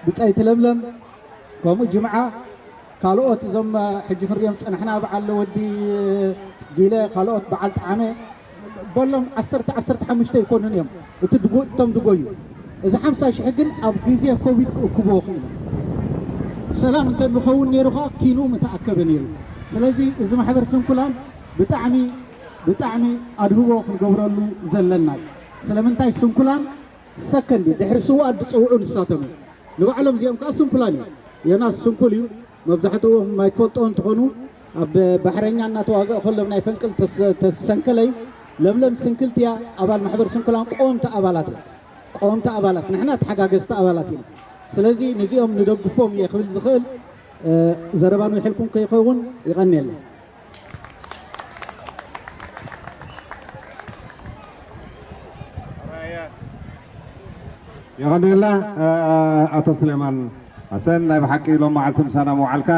ብጻይቲ ለምለም፣ ከምኡ ጅምዓ፣ ካልኦት እዞም ሕጂ ክንሪኦም ዝጸናሕና በዓል ወዲ ጊለ፣ ካልኦት በዓል ጠዓመ በሎም ዓሰርተ ዓሰርተ ሓሙሽተ ይኮኑን እዮም እቲ ድጎ- እቶም ድጎዩ። እዚ ሓምሳ ሽሕ ግን ኣብ ግዜ ኮቪድ ክእክብዎ ክኢሉ። ሰላም እንተ ንኸውን ነይሩ ኸዓ ኪንኡ ምተኣከበ ነይሩ። ስለዚ እዚ ማሕበር ስንኩላን ብጣዕሚ ብጣዕሚ ኣድህቦ ክንገብረሉ ዘለና እዩ። ስለምንታይ ስንኩላን ሰከንድ እዩ። ድሕሪ ስውኣት ዝፀውዑ ንሳቶም እዮም። ንባዕሎም እዚኦም ከዓ ስንኩላን እዮም። ዮናስ ስንኩል እዩ። መብዛሕትኦም ኣይትፈልጦ እንትኾኑ ኣብ ባሕረኛ እናተዋግአ ከሎ ናይ ፈንቅል ተስ- ተሰንከለ እዩ። ለምለም ስንክልቲ እያ። ኣባል ማሕበር ስንኩላን ቀወምቲ ኣባላት እዮም። ቀወምቲ ኣባላት ንሕና ተሓጋገዝቲ ኣባላት ኢና። ስለዚ ነዚኦም ንደግፎም እየ ክብል ዝኽእል እ፣ ዘረባ ንውሕልኩም ከይኸውን ይቐንየለይ። የቐንየልና። ኣቶ ስሌማን ሓሰን፣ ናይ ብሓቂ ሎም መዓልቲ ምሳና ምውዓልካ።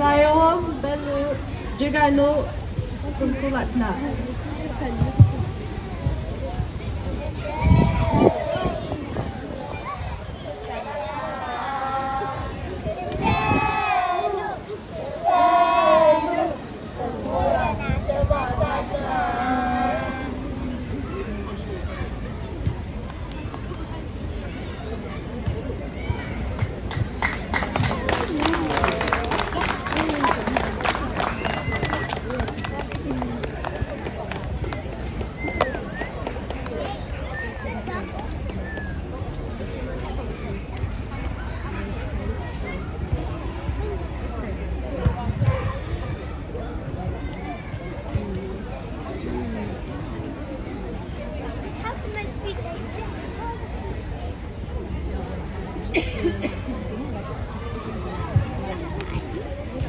ራእይዎም በሉ ጀጋኑ ስንኩላትና።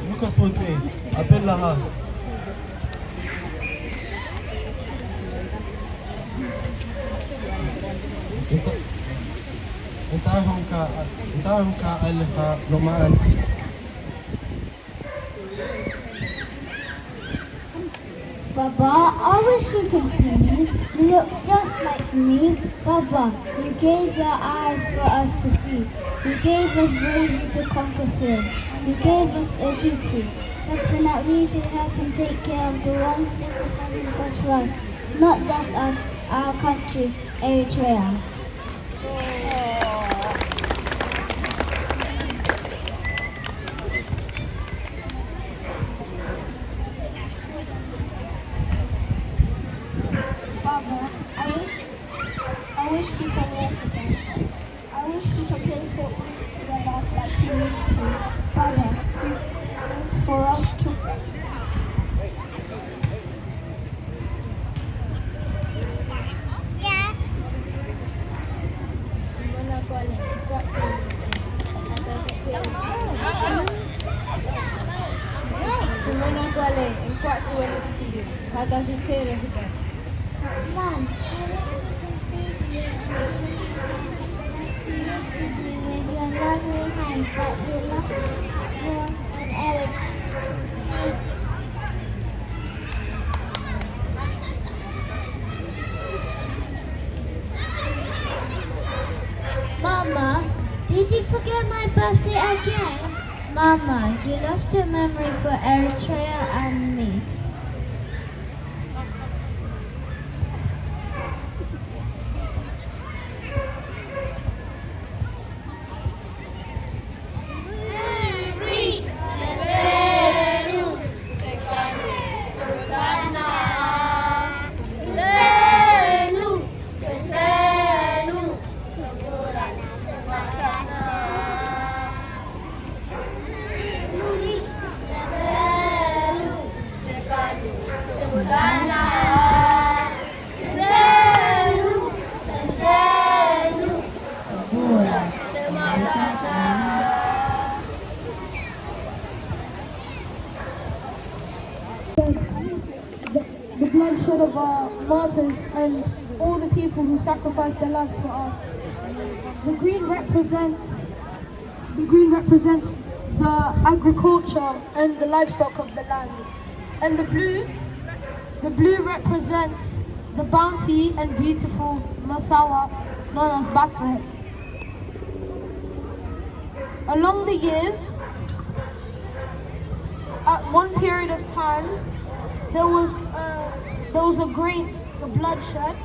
ሉካስ ወንቄ ኣበላኻ እንታይ ሆንካ ኣለኻ ሎማዓንቲ? Baba, I wish you could see me. You look just like me. Baba, you gave your eyes for us to see. You gave us bravery to conquer fear. You gave us a duty, something that we should help and take care of the ones sacrificing such for us, not just us, our country, Eritrea. for us to Simona Gwale, እንኳዕ ተወለድኪ። ሃጋዚ ቴረ ህበ። Mom, I wish you could feed me and give me like you used to do with your lovely hand that you lost at war and everything. Mama, did you forget my birthday again? Mama, you lost your memory for Eritrea and me. The, the bloodshed of our martyrs and all the people who sacrificed their lives for us. The green represents the green represents the agriculture and the livestock of the land. And the blue, the blue represents the bounty and beautiful Masawa, known as Batse. Along the years, at one period of time, there was uh, there was a great bloodshed,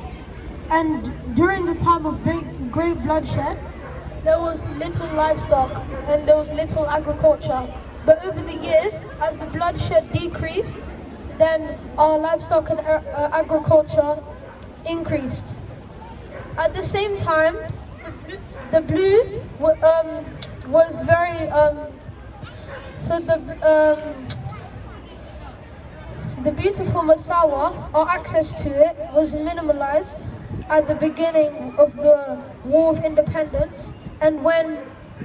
and during the time of big great bloodshed, there was little livestock and there was little agriculture. But over the years, as the bloodshed decreased, then our livestock and uh, uh, agriculture increased. At the same time, the blue, the blue um, was very um, so the um, the beautiful Masawa, our access to it was minimalized at the beginning of the War of Independence, and when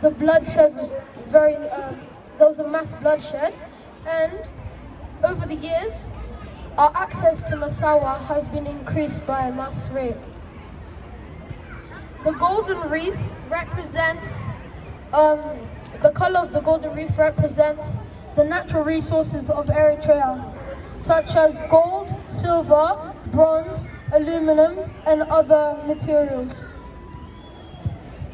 the bloodshed was very, um, there was a mass bloodshed, and over the years, our access to Masawa has been increased by a mass rate. The golden wreath represents, um, the color of the golden wreath represents the natural resources of Eritrea, such as gold, silver, bronze, aluminum, and other materials.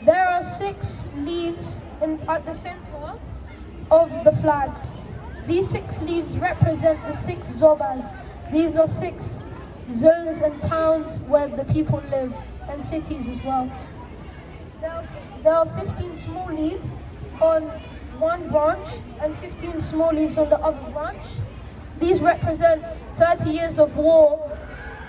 There are six leaves in, at the center of the flag. These six leaves represent the six zobas. These are six zones and towns where the people live, and cities as well. There are, there are fifteen small leaves on one branch and fifteen small leaves on the other branch. These represent thirty years of war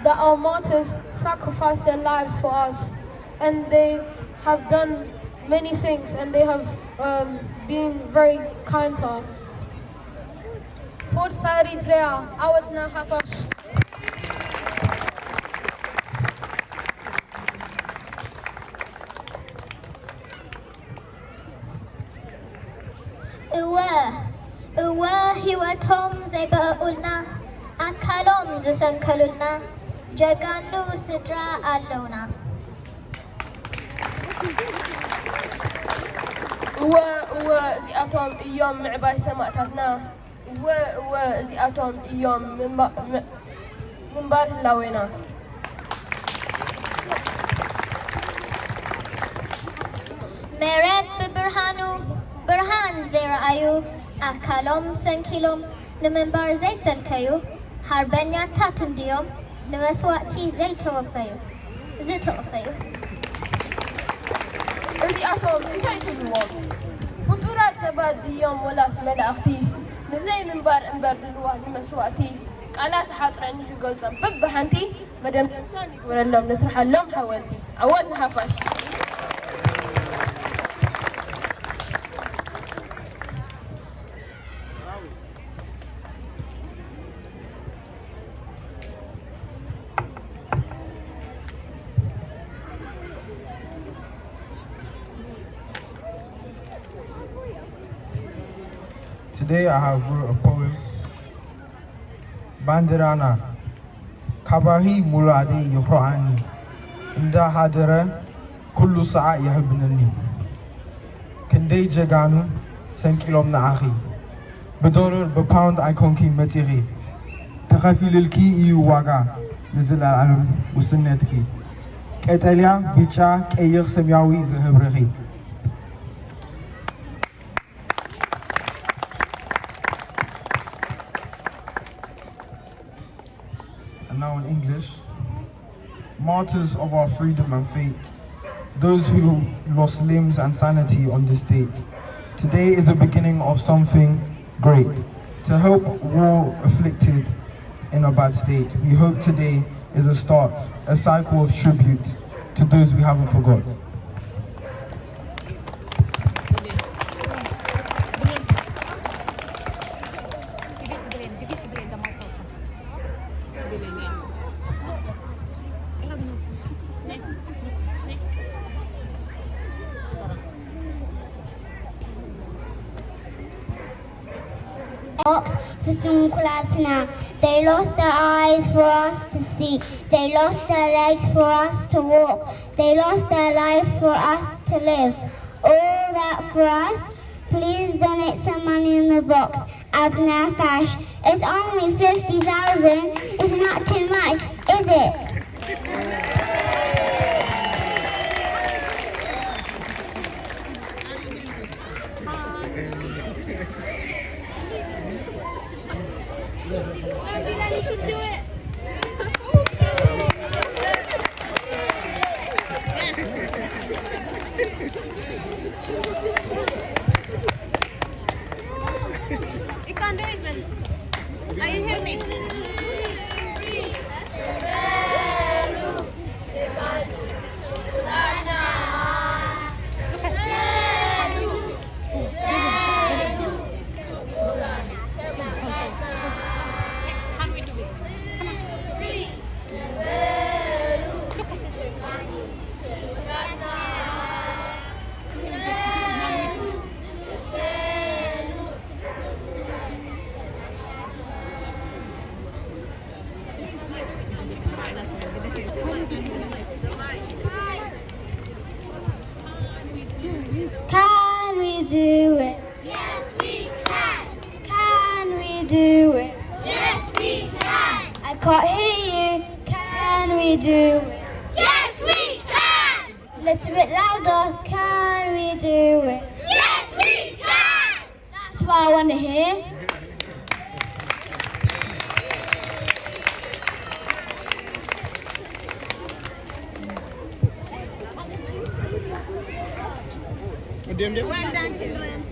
that our martyrs sacrificed their lives for us, and they have done many things, and they have um, been very kind to us. Forza Eritrea, ዓወትና ሓፋሽ። እወ እወ ህይወቶም ዘይበእኡልና ኣካሎም ዝሰንከሉልና ጀጋኑ ስድራ ኣለውና። እወ እወ እዚኣቶም እዮም ምዕባይ ሰማእታትና። እወ እወ እዚኣቶም እዮም ምንባር ህላዌና። መሬት ብብርሃኑ ብርሃን ዘይረኣዩ ኣካሎም ሰንኪሎም ንምንባር ዘይሰልከዩ ሓርበኛታት እንድዮም ንመስዋእቲ ዘይተወፈዩ ዝተወፈዩ። እዚኣቶም እንታይ ትብልዎም? ፍጡራት ሰባት ድዮም ወላስ መላእኽቲ? ንዘይምንባር እምበር ድልዋት ንመስዋእቲ። ቃላት ሓፅረኒ ክገልፆም በብሓንቲ። መደምደምታ ንግበረሎም፣ ንስርሓሎም ሓወልቲ። ዓወት ንሓፋሽ። Today I have wrote a poem. ባንዲራና ካባኺ ምውላደይ ይኹርዓኒ፣ እንዳ ሃደረ ኩሉ ሰዓት የሕብነኒ። ክንደይ ጀጋኑ ሰንቂሎም ንዓኺ፣ ብዶላር ብፓውንድ ኣይኮንኪ መጺኺ፣ ተኸፊልልኪ እዩ ዋጋ ንዘለዓለም ውስነትኪ፣ ቀጠልያ፣ ቢጫ፣ ቀይሕ፣ ሰማያዊ ዝህብርኺ። And now in English. Martyrs of our freedom and faith, those who lost limbs and sanity on this date. Today is the beginning of something great. To help war afflicted in a bad state, we hope today is a start, a cycle of tribute to those we haven't forgot. Ox for ስንኩላትና. They lost their eyes for us to see. They lost their legs for us to walk. They lost their life for us to live. All that for us. Please donate some money in the box. Abna Fash. It's only fifty thousand. It's not too much, is it? You can't do it, man. Are you hear me? Can we do it? Come on. Can we do it? Yes, we can. Can we do it? Yes, we can. I can't hear you. Can we do it? Yes, we can. A little bit louder. Can we do it? Yes, we can. That's what I want to hear. Well done, children.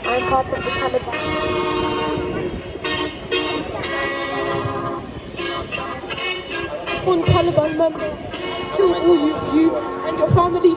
I'm part of the Taliban. From Taliban members, kill all you, you and your family.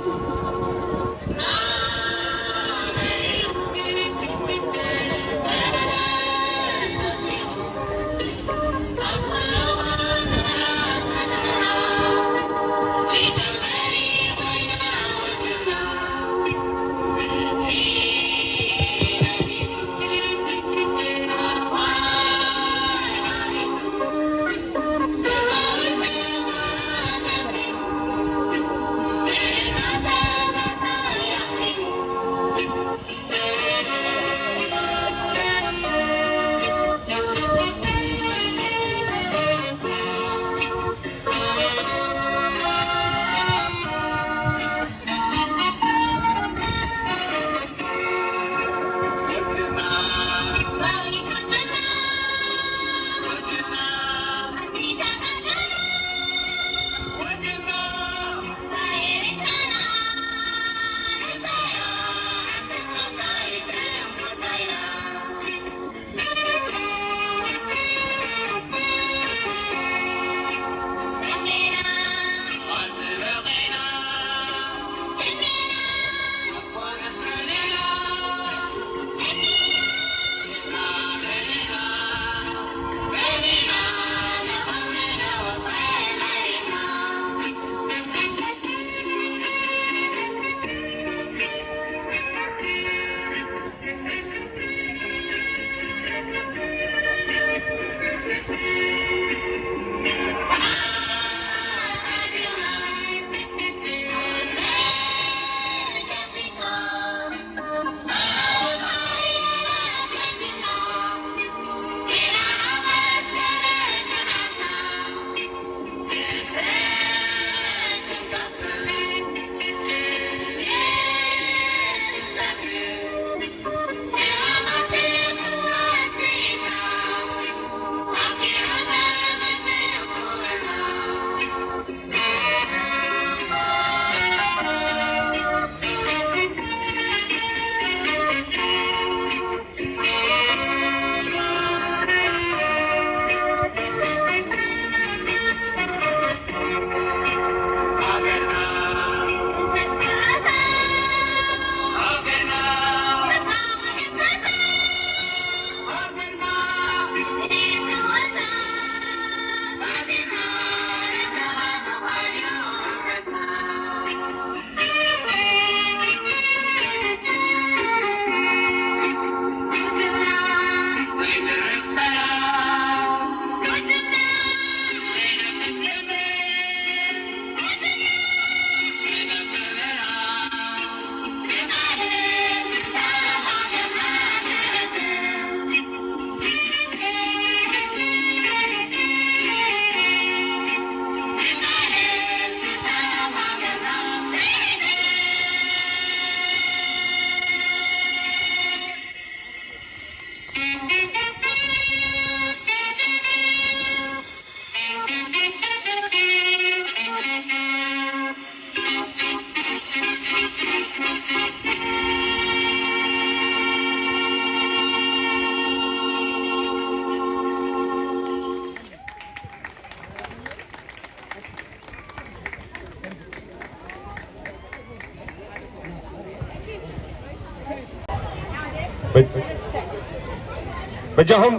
በጃኹም፣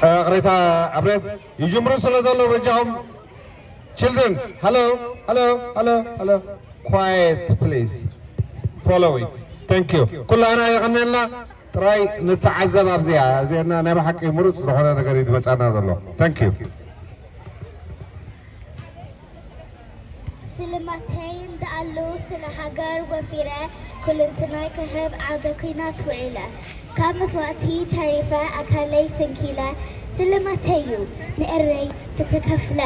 እ፣ ቅሬታ ኣብሬት ይጅምሩ ስለ ዘሎ በጃኹም። Children, hello, hello, hello, hello. Quiet, please. Follow it. Thank you. ኩላና የቐነልና። ጥራይ ንተዓዘብ ኣብዚኣ። እዚኣ ናይ ብሓቂ ምሩጽ ዝኾነ ነገር እዩ ዝመጻና ዘሎ። Thank you. ስልማተይ እንዳኣሉ ስለ ሃገር ወፊረ፣ ኩልንትናይ ክህብ ዓውደ ኲናት ውዒለ። ካብ መስዋእቲ ተሪፈ ኣካለይ ስንኪለ፣ ስልማተይ'ዩ ንኤረይ ዝተከፍለ።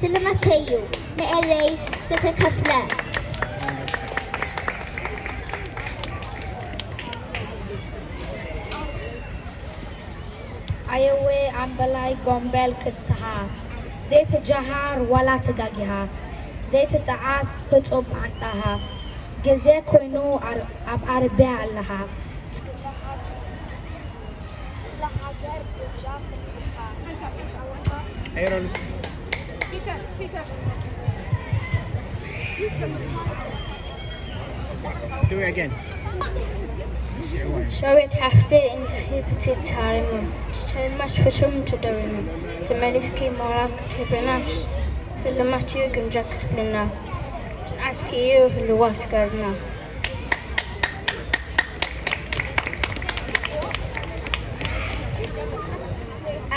ስልማተይ'ዩ ንኤረይ ዝተከፍለ። ኣየወ ኣምበላይ ጎምበል ክትስሃ፣ ዘይትጀሃር ዋላ ትጋጊሃ፣ ዘይትጠዓስ ህጹብ ኣንጣሃ፣ ግዜ ኮይኑ ኣብ ዓርብያ ኣለኻ። ሸዊት ሓፍተይ እንተኺ ብትታሪሙ ትሰልማሽ ፍጹም ትደሪሙ ዝመሊስኪ ሞራል ክትህብናሽ ስልማት እዩ ግምጃ ክትብልና ጽንዓትኪ እዩ ህልዋ ትገርና።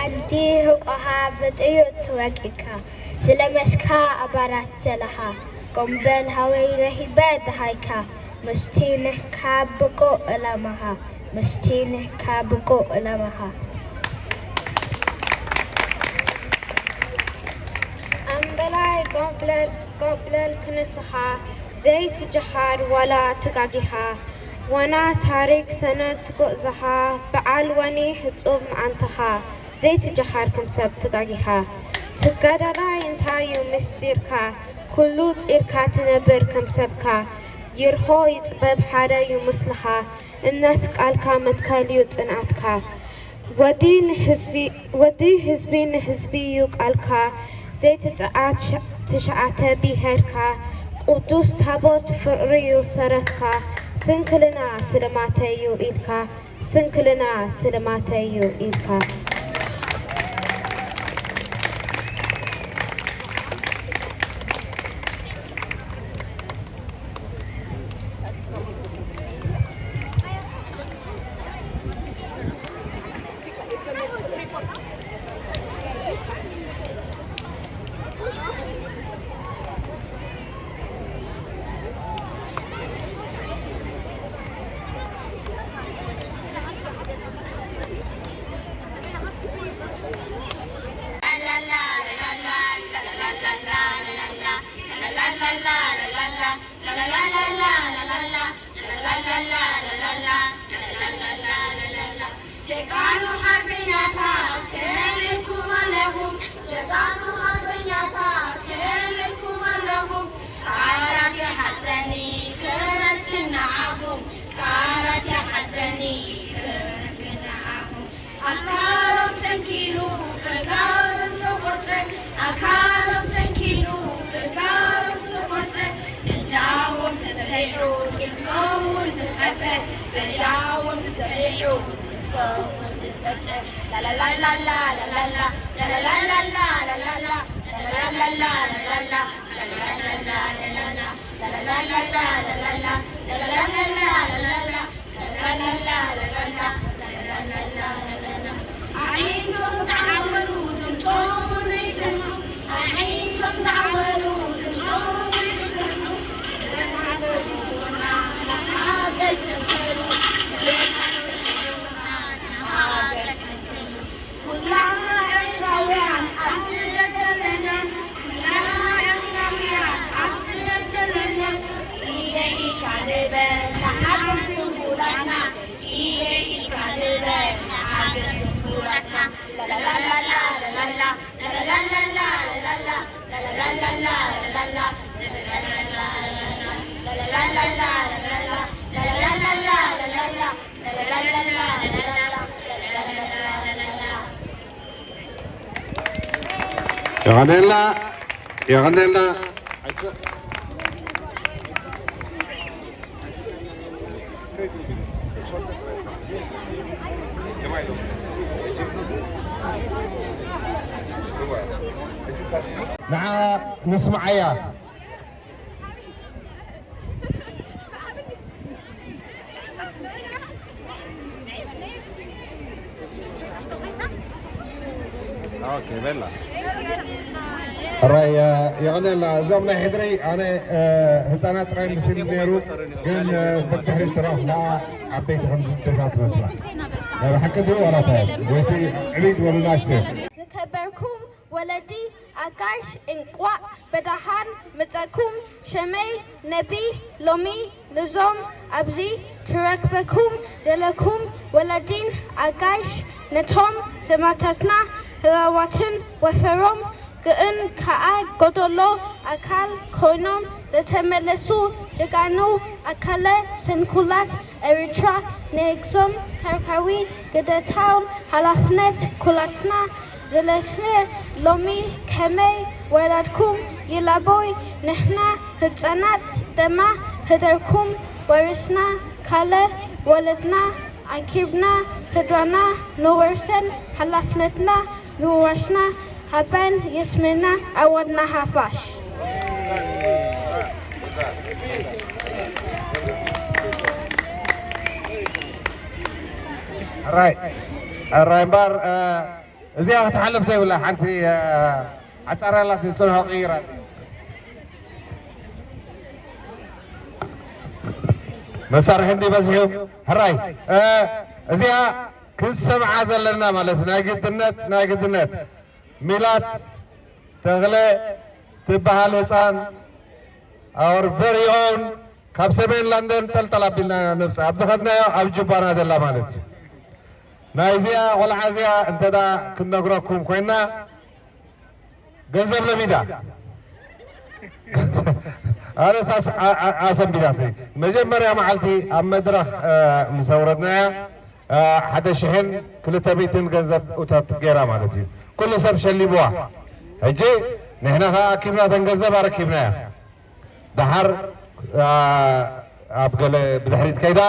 ኣንቲ ህቆኻ ብጥይት ተወቂካ ዝለመስካ ኣባራት ዘለኻ ቆምበል ሃወይ ረሂበ ደሃይካ ምስቲ ንህካ ብቁ እላማኻ ምስቲ ንህካ ብቁ እላማኻ። ኣምበላይ ቆምበል ክንስኻ ዘይትጀሃር ዋላ ትጋጊኻ ዋና ታሪክ ሰነድ ትጎእዘኻ በዓል ወኒ ሕጹብ መኣንተኻ ዘይትጀሃር ከም ሰብ ትጋጊኻ። ትጋዳላይ እንታይ ዩ ምስጢርካ ኩሉ ጺርካ ትነብር ከም ሰብካ ይርሆ ይጽበብ ሓደ ዩ ምስልኻ እምነት ቃልካ መትከል ዩ ጽንዓትካ። ወዲ ህዝቢ ንህዝቢ ዩ ቃልካ ዘይትጽዓት ትሽዓተ ቢሄርካ ቅዱስ ታቦት ፍቕሪ ዩ ሰረትካ ስንክልና ስልማተይ ዩ ኢልካ ስንክልና ስልማተይ ዩ ኢልካ። ጀጋኑ ሓርበኛታት ከመይ ኢልኩም ኣለኹም? ጀጋኑ ሓርበኛታት ከመይ ኢልኩም ኣለኹም? ቃላት ይሓጽረኒ ክመስግን ንዓኹም፣ ቃላት ይሓጽረኒ ክመስግን ንዓኹም። ኣካሎም ሰንኪሉ እግሮም ዝተቖርጸ፣ ኣካሎም ሰንኪሉ እግሮም ዝተቖርጸ፣ ምንዳዎም ተሰሪዑ ድምጾም እውን ዝጠፍእ፣ ምንዳዎም ተሰሪዑ ድምጾም እውን ዝጠፍእ። ላላላላላ ላላላ ላላላላላ ላላላ ላላላላ ላላላ ላላላላ ላላላ ላላላላ ላላላ ላላላ ላላላ ኣዒንቶም ዝዓወሩ ድምጾም ዘይሰምዑ ኣዒንቶም ዝዓወሩ ድምጾም ዘይሰምዑ ሓገዝ ሰገሩ ሓገዝ ሰገሩ ኩላና ኤርትራውያን ኣብ ስደት ዘለና ኩላና ኤርትራውያን ኣብ ስደት ዘለና ኢደይ ኢድካ ንበል ንሓግዝ ስንኩላትና ኢደይ ኢድካ ንበል ንሓግዝ ስንኩላትና ላላላላ ላላላ ላላላላ ላላላ ላላላላ ላላላ ላላላላ ላላላ ላላላ ላላላላ ላላላ የቐነልና የቐነልና። ንዓ ንስምዓያ። ሕራይ የቐነልና። እዞም ናይ ሕድሪ ኣነ ህፃናት ጥራይ ምስል ነይሩ፣ ግን በድሕሪ ትረኽባ ዓበይቲ ከም ዝደታት መስላ። ናይ ብሓቂ ድዩ ዋላ እንታይ ወይሲ ዕብይ ዝበሉ ናሽተ? ዝከበርኩም ወለዲ ኣጋይሽ እንቋዕ ብደሓን መጻእኩም። ሸመይ ነቢ ሎሚ ንዞም ኣብዚ ትረክበኩም ዘለኩም ወለዲን ኣጋይሽ ነቶም ሰማእታትና ህላዋትን ወፈሮም ግን ከኣ ጎደሎ ኣካል ኮይኖም ለተመለሱ ጀጋኑ ኣካለ ስንኩላት ኤርትራ ንእግዞም ታሪካዊ ግደታውን ሓላፍነት ኩላትና ዘለትነ ሎሚ ከመይ ወራድኩም ይላቦይ ንሕና ህጻናት ደማ ህደርኩም ወርስና ካለ ወለድና ኣኪብና ህድራና ንወርሰን ሓላፍነትና ንወርስና ሃበን የስምና ኣወድና ሓፋሽ። ሕራይ ሕራይ እምበር እዚኣ ክትሓልፍ ዘይብላ ሓንቲ ዓፃር ኣላት ንፅንሖ ቅይራ መሳርሒ እንዲ በዝሑ ሕራይ እዚኣ ክንሰምዓ ዘለና ማለት ናይ ግድነት ናይ ግድነት ሚላት ተኽለ ትበሃል ህፃን our very own ካብ ሰሜን ለንደን ጠልጠል ኣቢልና ነብፃ ኣብ ዝኸድናዮ ኣብ ጁባና ዘላ ማለት እዩ። ናይዚኣ ቆልዓ እዚኣ እንተ ክንነግረኩም ኮይና ገንዘብ ለሚዳ ኣነሳስ ኣሰንቢዳት መጀመርያ መዓልቲ ኣብ መድረኽ ምስ ኣውረድናያ ሓደ ሽሕን ክልተ ሚእትን ገንዘብ እቶት ገይራ ማለት እዩ። ኩሉ ሰብ ሸሊምዋ። ሕጂ ንሕና ከዓ ኣኪብናተን ገንዘብ ኣረኪብናያ። ደሓር ኣብ ገለ ብድሕሪት ከይዳ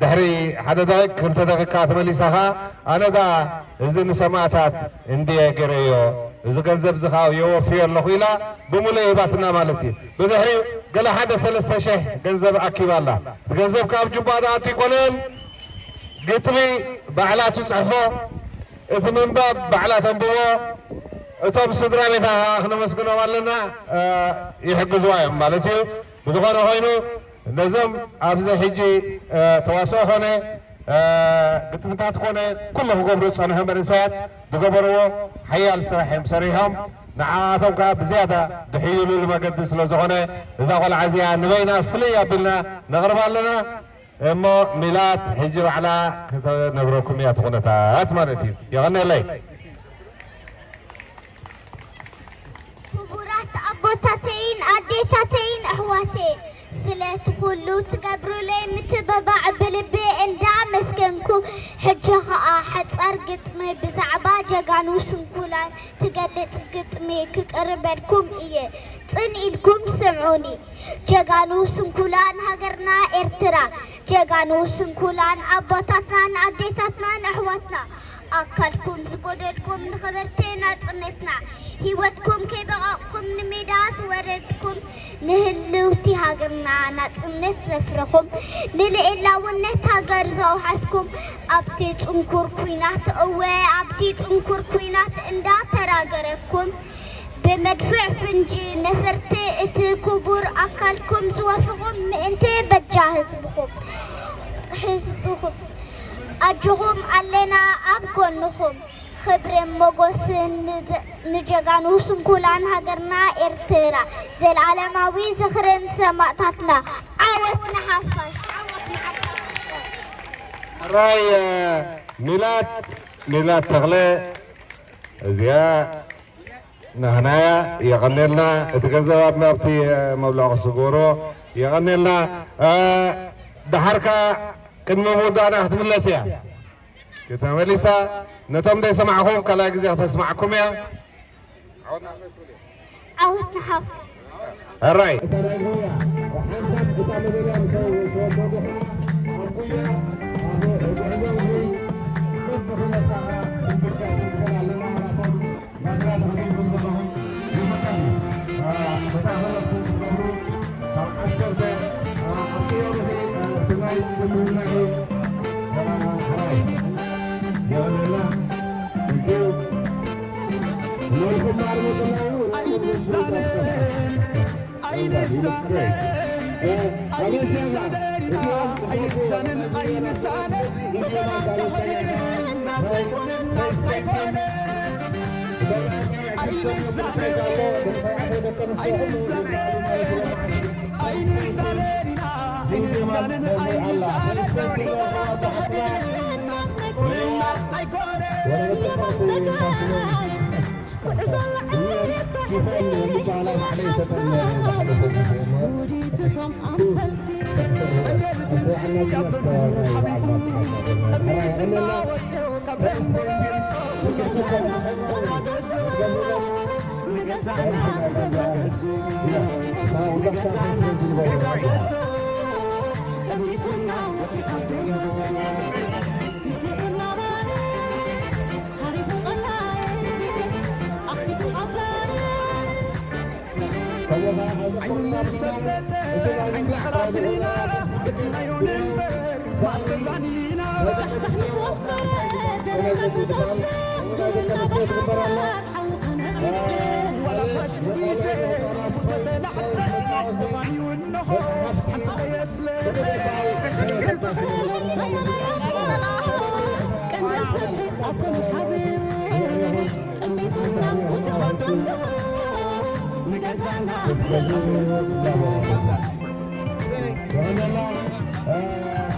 ድሕሪ ሓደ ደቂቅ ክልተ ደቂቅ ከዓ ተመሊሳ ከዓ ኣነ ደኣ እዚ ንሰማእታት እንድየ ገረዮ እዚ ገንዘብ እዚ ከዓ የወፍዮ ኣለኹ ኢላ ብምሉእ ሂባትና ማለት እዩ። ብድሕሪኡ ገለ ሓደ ሰለስተ ሽሕ ገንዘብ ኣኪባ ኣላ። እቲ ገንዘብ ከዓ ኣብ ጁባ ዝኣቱ ኣይኮነን። ግጥሚ ባዕላ ትፅሕፎ፣ እቲ ምንባብ ባዕላ ተንብቦ፣ እቶም ስድራ ቤታ ከዓ ክነመስግኖም ኣለና ይሕግዝዋ እዮም ማለት እዩ። ብዝኾነ ኮይኑ ነዞም ኣብዚ ሕጂ ተዋስኦ ኮነ ግጥምታት ኮነ ኩሉ ክገብሩ ዝፀንሑ መንእሰያት ዝገበርዎ ሓያል ስራሕ እዮም ሰሪሖም። ንዓኣቶም ከዓ ብዝያዳ ድሕይሉሉ መገዲ ስለዝኾነ እዛ ቆልዓ እዚኣ ንበይና ፍልይ ኣቢልና ነቕርባ ኣለና። እሞ ሚላት ሕጂ ባዕላ ከተነግረኩም እያ እቲ ኩነታት ማለት እዩ። የቐነለይ። ክቡራት ኣቦታተይን ኣዴታተይን ኣሕዋተይን ስለቲ ኩሉ ትገብሩለይ ምትብባዕ ብልቢ እንዳኣመስገንኩ ሕጂ ኸኣ ሓጻር ግጥሚ ብዛዕባ ጀጋኑ ስንኩላን ትገልጽ ግጥሚ ክቅርበልኩም እየ ጽን ኢልኩም ስምዑኒ ጀጋኑ ስንኩላን ሃገርና ኤርትራ ጀጋኑ ስንኩላን ኣቦታትናን ኣዴታትናን ኣሕዋትና ኣካልኩም ዝጎደልኩም ንኽብርቲ ናጽነትና ሂወትኩም ከይበቐቕኩም ንሜዳ ዝወረድኩም ንህልውቲ ሃገርና ናጽነት ዘፍረኹም ንልእላውነት ሃገር ዘውሓስኩም ኣብቲ ጽንኩር ኲናት እወ ኣብቲ ጽንኩር ኲናት እንዳተራገረኩም ብመድፍዕ ፍንጂ ነፈርቲ እቲ ክቡር ኣካልኩም ዝወፍኹም ምእንቲ በጃ ህዝብኹም ህዝብኹም ኣጆኹም ኣለና ኣብ ጎንኹም። ክብርን ሞጎስን ንጀጋኑ ስንኩላን ሃገርና ኤርትራ። ዘልኣለማዊ ዝኽርን ሰማእታትና። ዓወት ንሓፋሽ። ራይ ሚላት ሚላት ተኽለ እዚኣ ናህናያ የቐኔልና እቲ ገንዘብ ኣብ ኣብቲ መብልዕ ክስግሮ የቐኔልና። ደሓርካ ቅድሚ ምውዳእና ክትምለስ እያ። ተመሊሳ ነቶም ዘይሰማዕኹም ካልኣይ ግዜ ከተስማዕኩም እያ። ዓወት ንሓፋሽ። ሕራይ።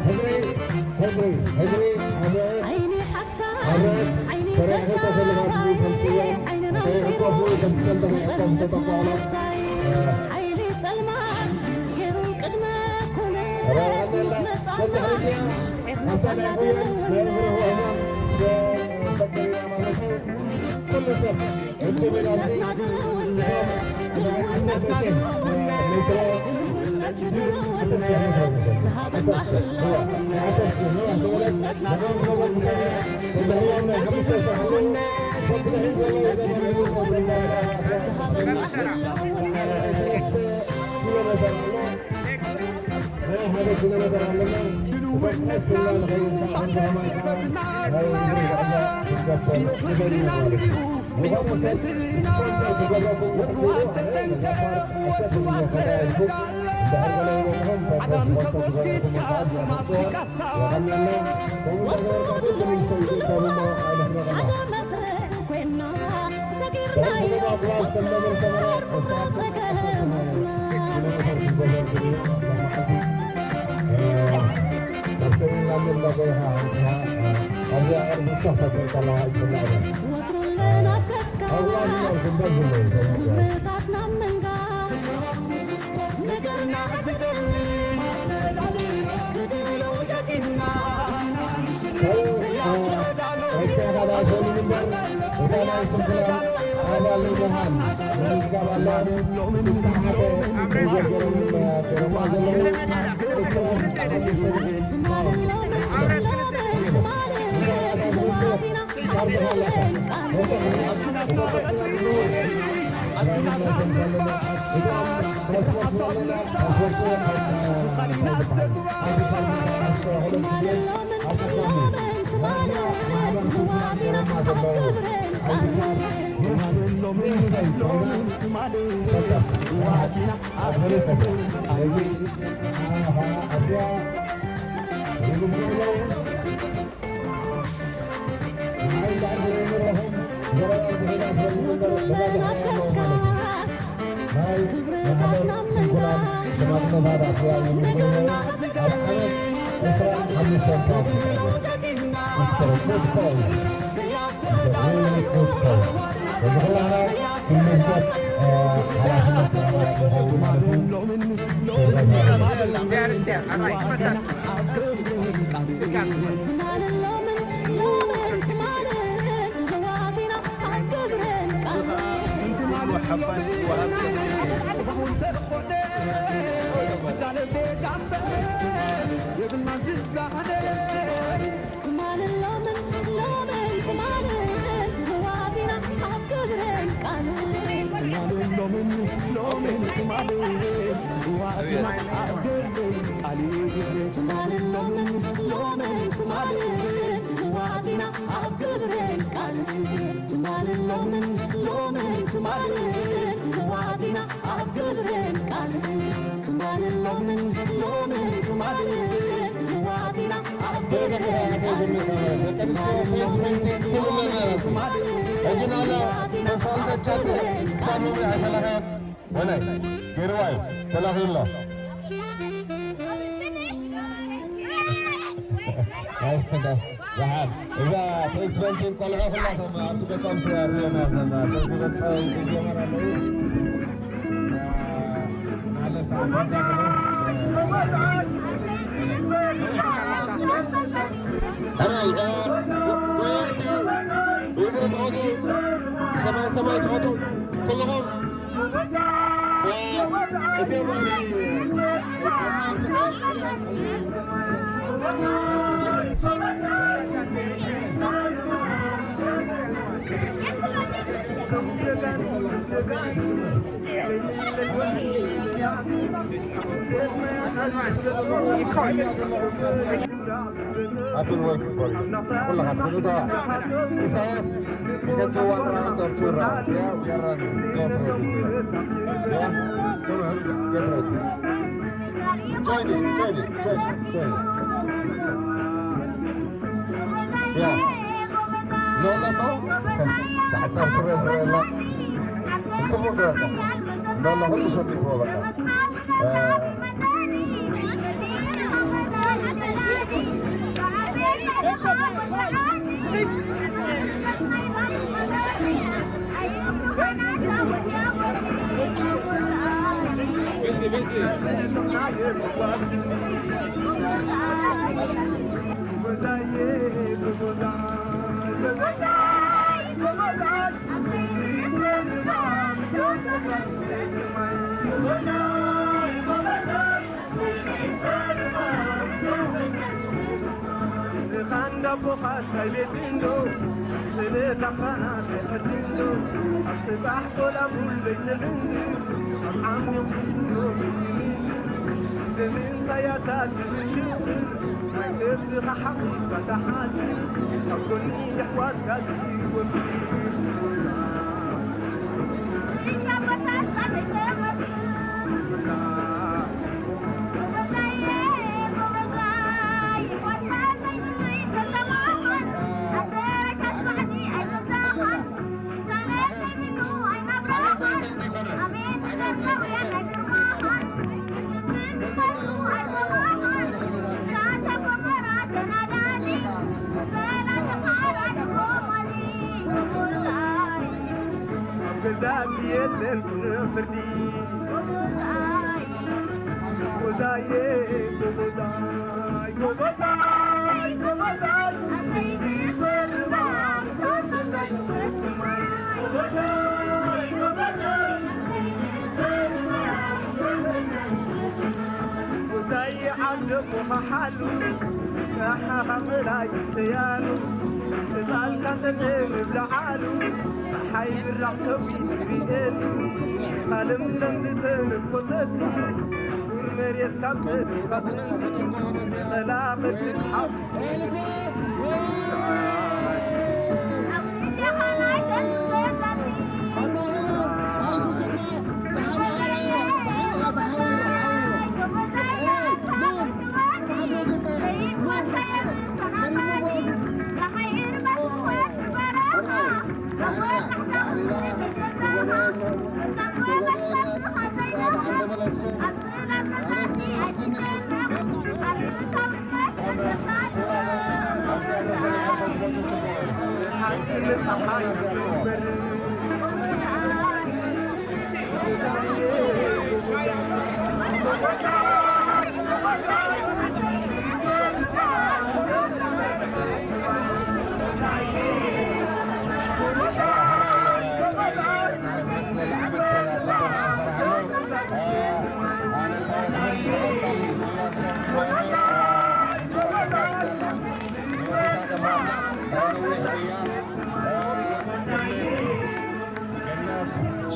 ሕድሪ ሕድሪ ሕድሪ ኣብ ኣብ ሰሪዕ ተሰልፋት ተፈልስዮ ተይዕቆፉ ተሰልፈ ተጠቋሎ ራእያ በቲ ሕድሪያ ኣብ ሰማይ ጉየን ናይ እግሪ ሆህና ሰገሪና ማለት እዩ። ኩሉ ሰብ ናይ ሓደ ኪሎ ሜትር ኣለና። እቶም ቀስ ኢልና ንኸይድ ሰዓት ብኸማይ ከዓ ናይ እግሪ ጉዕዞ ክንገብር ንደሊ ኢና ማለት እዩ። ዝኾነ ሰብ ስፖንሰር ክገብረኩም ክትኽእሉ፣ ኣነ ነዛ ፓርክ ኣሰር ብዝየ ከዳ ኢልኩም እንድሕር ገለ ይበልኹም፣ ተስፖንሰር ክገብረኩም ምኽኣል ዘመቶ የቐንየልና። ከምኡ እንዳገበርካ ኩሉ ንእሽተይ ይእከቡ እሞ ኣይንሕመቐና። ኮይና ሰጊርናዮ ብሕልፊ ገዛ ጓዝ ከም ነብር ሰመራ ኣስታት ኣሰርተ ኪሎ ሜተር ክንጎዘር ድልና ሎማዓንቲ። ካብ ሰሜን ላንድ እንዳጎይኻ ኣምጺኻ ኣብዚኣ ቅርቢ ሰፈር ከላ ይጽላእ። ወትሩ ለናብ ከስካ ኣብ ጓዝ ይመርኩ በዝለይ ተመጓዝ። ክብርታትና ምንጋር ነገርና ዝደሊ ትማልን ሎምን ሎምን ትማልን ድልዋት ኢና ኣብ ግብርን ቃልን። ትማልን ሎምን ሎምን ትማልን ኣቲና ኣብ ግብሪ ቃል ትማልን ሎምን ሎምን ትማልን ይዋቲና ኣብ ግብርን ቃል ትማልን ሎምን ሎምን ትማልን ይዋቲና ኣብ ግብርን ቃል ትማልን ሎምን ሎምን ትማልን ይዋቲና ኣብ ግብርን ቃል ትማልን ሎምን ትማልን ይዋቲና ኣብ ግብርን ቃል ወላይ ገይርዋ እዩ ተላኺ ኣሎ። ደሓን እዛ ፌስ ፓንቲን ቆልዑ ኩላቶም ኣብቲ ገጾም ስጋር ሪኦም ኣለና። ስለዚ በጻይ ይጀመር ኣለዉ። ንሓለፍቲ ዓዲ እንዳበለ ሕራይ ጎየይቲ ብእግሪ ትኸዱ ሰማይ ሰማይ ትኸዱ ኩልኹም I've been waiting for you. والله خاطر انت اساس you can do one round or two rounds. Yeah, we are running. Get ready here. Yeah, come on, get ready. Join in, join in, join in, join in. Yeah. No, no, no. تحت صار سرير لا. تصور دورك. لا، لا، هو اللي شريته هو بقى.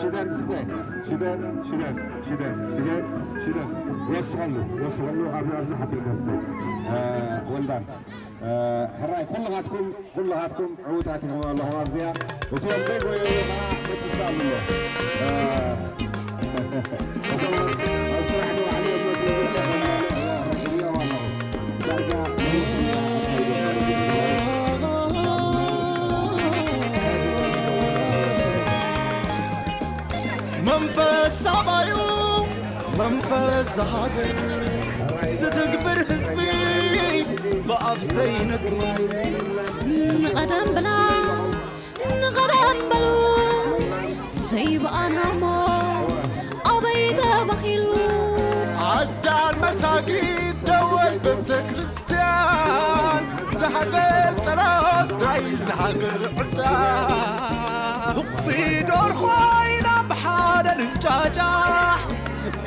ሽደን ስተ፣ ሽደን፣ ሽደን፣ ሽደን፣ ሽደን፣ ሽደን። ወስኸሉ፣ ወስኸሉ፣ ኣብ፣ ኣብዚ ሓቢርካ ስተ። እ፣ ወልዳን። እ፣ ሕራይ፣ ኩልኻትኩም፣ ኩልኻትኩም ዕዉታት ኢኹም ኣለኹም ኣብዚኣ። እቲኦም ዘይጎየዩ ኸዓ ክትሳሉ ኣሎ። እ፣ እቶም ኣብ ስራሕ ንባዕሉ እዮም መፅኡ ዘለዉ፣ ረኺብዮም ኣለኹ። ዳርጋ መንፈስ ኣባዩ መንፈስ ሃገር ዝትግብር ህዝቢ ብኣፍ ዘይነግር ንቐደም ብላ ንቐደም በሉ ዘይበኣና እሞ ኣበይ ተባሂሉ ኣዛን መሳጊድ ደወል ቤተ ክርስቲያን ዝሃገር ጸሎት ናይ ዝሃገር ዕጣን ህቑፊ ዶርኾ ኢና ብሓደ ንንጫጫሕ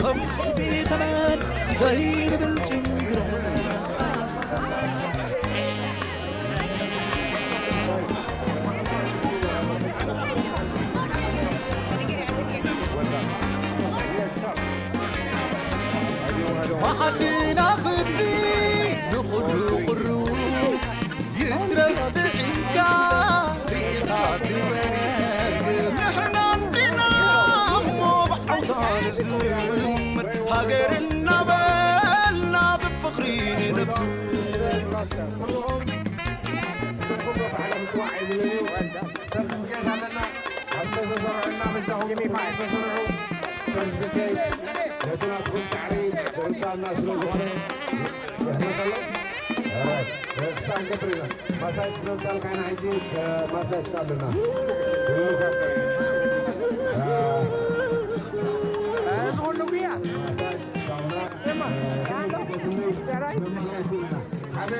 ከም ኸውሒ ተመን ዘይንብል ጭንግራ መዓድና ክቢ ንኹሉ ቁሩብ ይትረፍ ጥዒምካ ርኢኻ ትጸግብ ንሕና እንዲና እሞ ብዓውታ ንዝምር ሃገር እናበልና ብፍቕሪ ንነብር ሰርቲፊኬት ኣለና። ኣብ ዝተዘርዑና በጃኹም ተዘርዑ። ሰርቲፊኬት ነቲ ናትኩም ጻዕሪ ዝርዳእና ስለ ዝኾነ ይሕመሰሎም። ክሳብ ገብር ኢና። ማሳጅ ክነምጻልካ ኢና ሕጂ፣ ማሳጅ ኣለና። እዚ ኩሉ ጉያ። ማሳጅ፣ ሳውና፣ እማ፣ እ፣ ያለው፣ ዘራይ። መመላእኩልና። ሓደ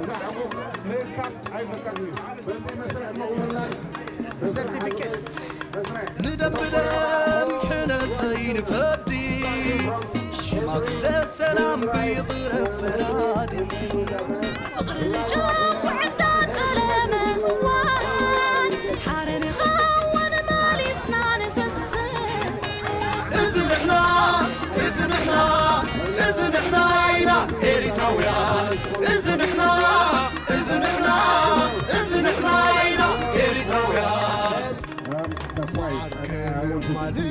እዛ ዕቑብ ምእካብ ኣይፍቀድን እዩ። በዚ መስርሕ ምቕብርላን ሰርቲፊኬት መስርሕ ንደም ብደም ሕነ ዘይንፈዲ ሽማግለ ሰላም ብይቕረ ፈራዲ ፍቕሪ ንጨብጥ ዕዳን ቀለመ እዋን ሓደ ንኸውን መሊስና ንሰስን እዚ ንሕና፣ እዚ ንሕና፣ እዚ ንሕና ኢና ኤሪትራውያን። እዚ ንሕና፣ እዚ ንሕና፣ እዚ ንሕና ኢና ኤሪትራውያን። ማዕከን ማልን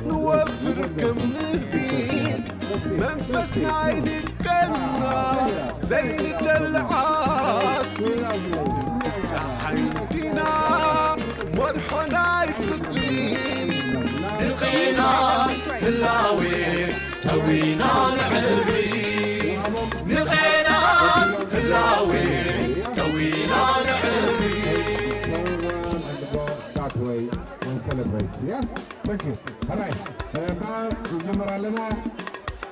ንወፍር ከም ንህቢ መንፈስና ይንቀልና ዘይንደሊ ዓስቢ ጸሓይ ዲና መርሖ ናይ ፍቕሪ ንቕና ህላዌ ተዊና ንዕሪ ንቕና ህላዌ ተዊና ንዕሪ That way and celebrate. Yeah? Thank you. All right. Uh, now, we zoom around.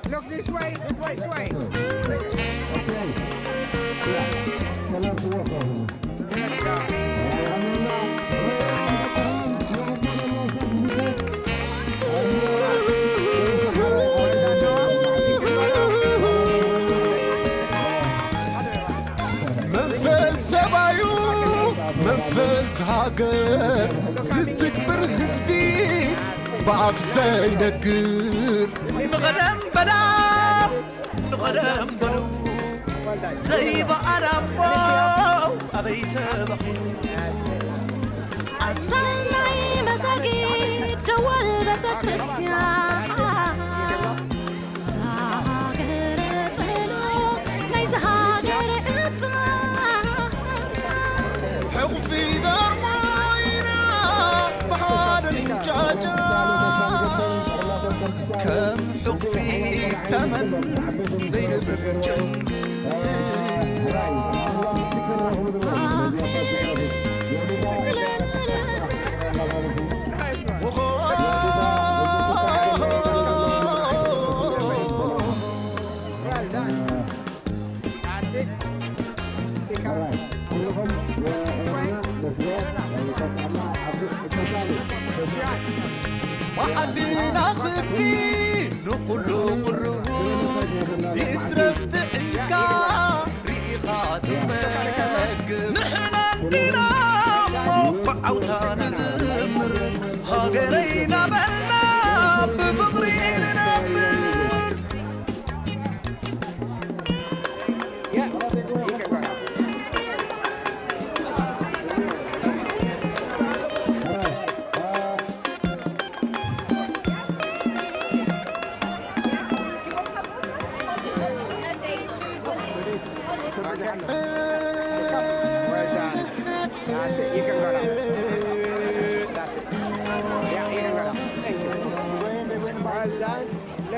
Look this way, this way, this way. Okay. Yeah. Tell her to walk over. መንፈስ ሰብኣዩ መንፈስ ሃገር ዝትግብር ህዝቢ ብኣፍ ዘይነግር ንቐደም በላ ንቐደም በሉ ዘይበኣል ኣቦ ኣበይ ተባኺሉ ኣዛናይ መሳጊድ ደወል ቤተ ክርስቲያን ዝሃገረ ጸሎት ናይ ዝሃገረ ዕጣን ሕቑፊ ደርባይና ብሓደ ንንጫጫ ከም ሕቑፊ ተመን ዘይንብል ጭንቂ ብዓድና ክቢ ንኹሉ ቅርቡ ይትረፍ ጥዕንካ ርኢኻ ትጸግብ ንሕና እንዲና እሞ ብዓውታ ንዝምር ሃገረ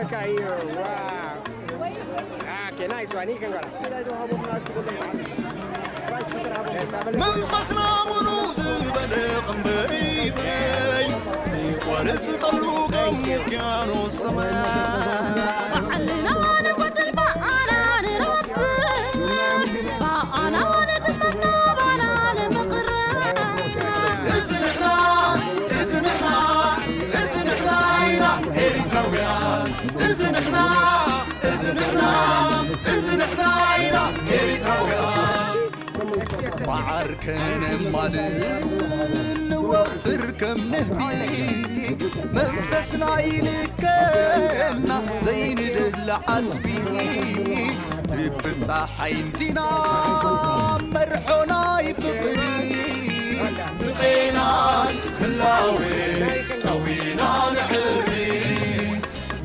Cairo, wow. Ah, okay, nice one. He can go. መንፈስና ሙሉ ዝበለ ቕንበይበይ ዘይቋርጽ ጠሉ ከም ውቅያኖስ ሰማይ ባዕልና ንጎድል ባዕልና ንረብሕ ባዕልና ንድመና ባዕልና ንምቕረ እዚ ንሕና፣ እዚ ንሕና፣ እዚ ንሕና ኢና ኤሪትራውያን። እዚ ንሕና፣ እዚ ንሕና፣ እዚ ንሕና ኢና ኤሪትራውያን። መዓር ከነማልእ ንወፍር ከም ንህቢ፣ መንፈስና ይልከና ዘይንደሊ ዓስቢ። ብብጻሓይ እንዲና መርሖ ናይ ፍቕሪ፣ ንኼናን ህላዌ ጠዊና ንዕሪ፣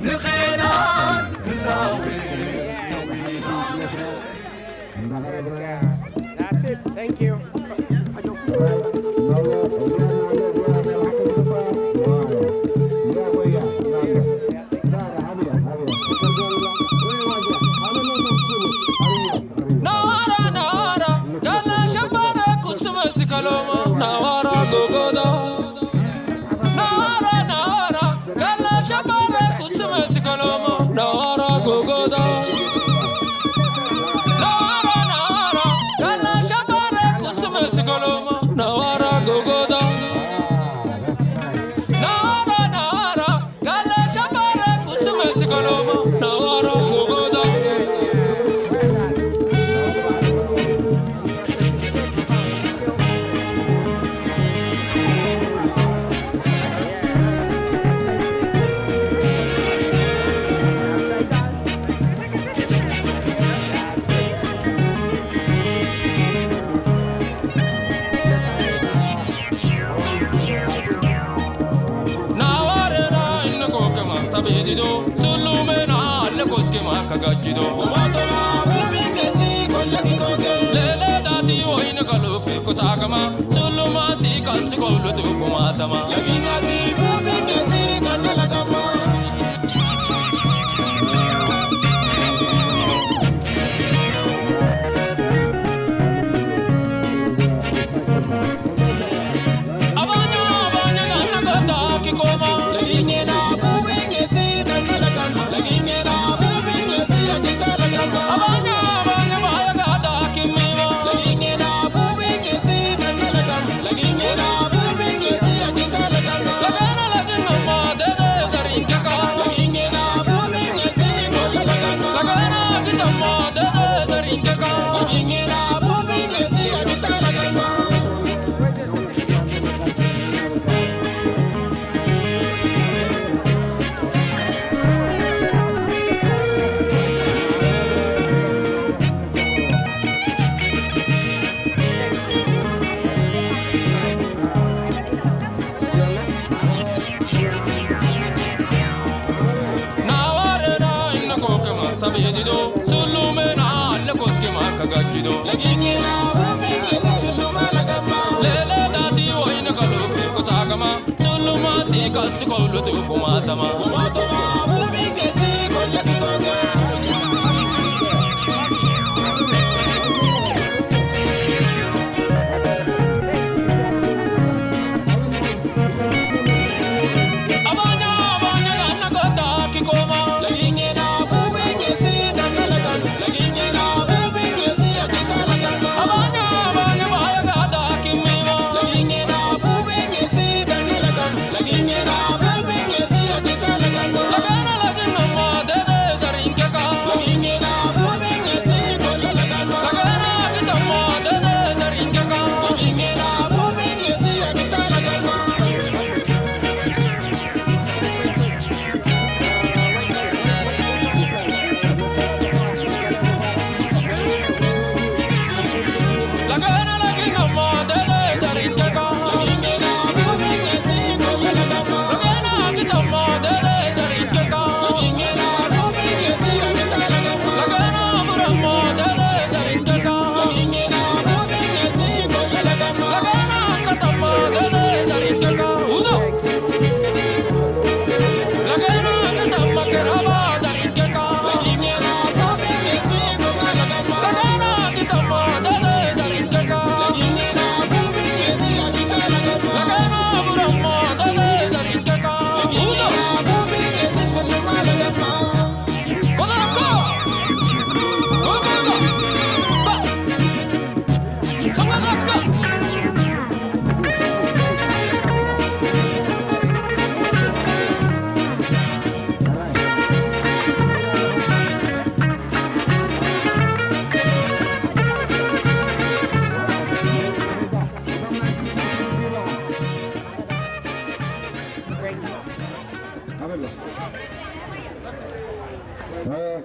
ንኼናን ህላዌ ጠዊና ንዕሪ። That's it. Thank you. ናዋራ ናዋራ ጋላ ሸምባረ ኩስመ ስከሎሞ ናዋራ ጎጎዳ ናዋራ ናዋራ ጋላ ሸምባረ ኩስመ ስከሎሞ ናዋራ ጎጎዳ ናዋራ ናዋራ ጋላ ሸምባረ ኩስመ ስከሎሞ ናዋራ ጎጎዳ ናዋራ ናዋራ ጋላ ሸምባረ ኩስመ ስከሎሞ ናዋራ ጎጎዳ ናዋረና እነኮ ከማ ተቤዲዶ ስሉሜና ኣለኮስ ከማ ከጋጅዶ ሌሌ ዳቲ ወይነ ከሉፍ ኩሳከማ ስሉማሲ ከስኮብሉቱ ኩማተማ ናዋረና እነኮ ከማ ተቤዲዶ ስሉሜና ኣለኮስ ከማ ከጋጅዶ ሌሌ ዳቲ ወይነ ከሉፍ ኩሳከማ ስሉማሲ ከስኮብሉቱ ኩማተማ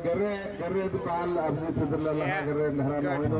ገሬ፣ ገሬ ዝበሃል ኣብዚ ትድለለኻ ገሬ እንድሕር ኣሎ ኮይኑ።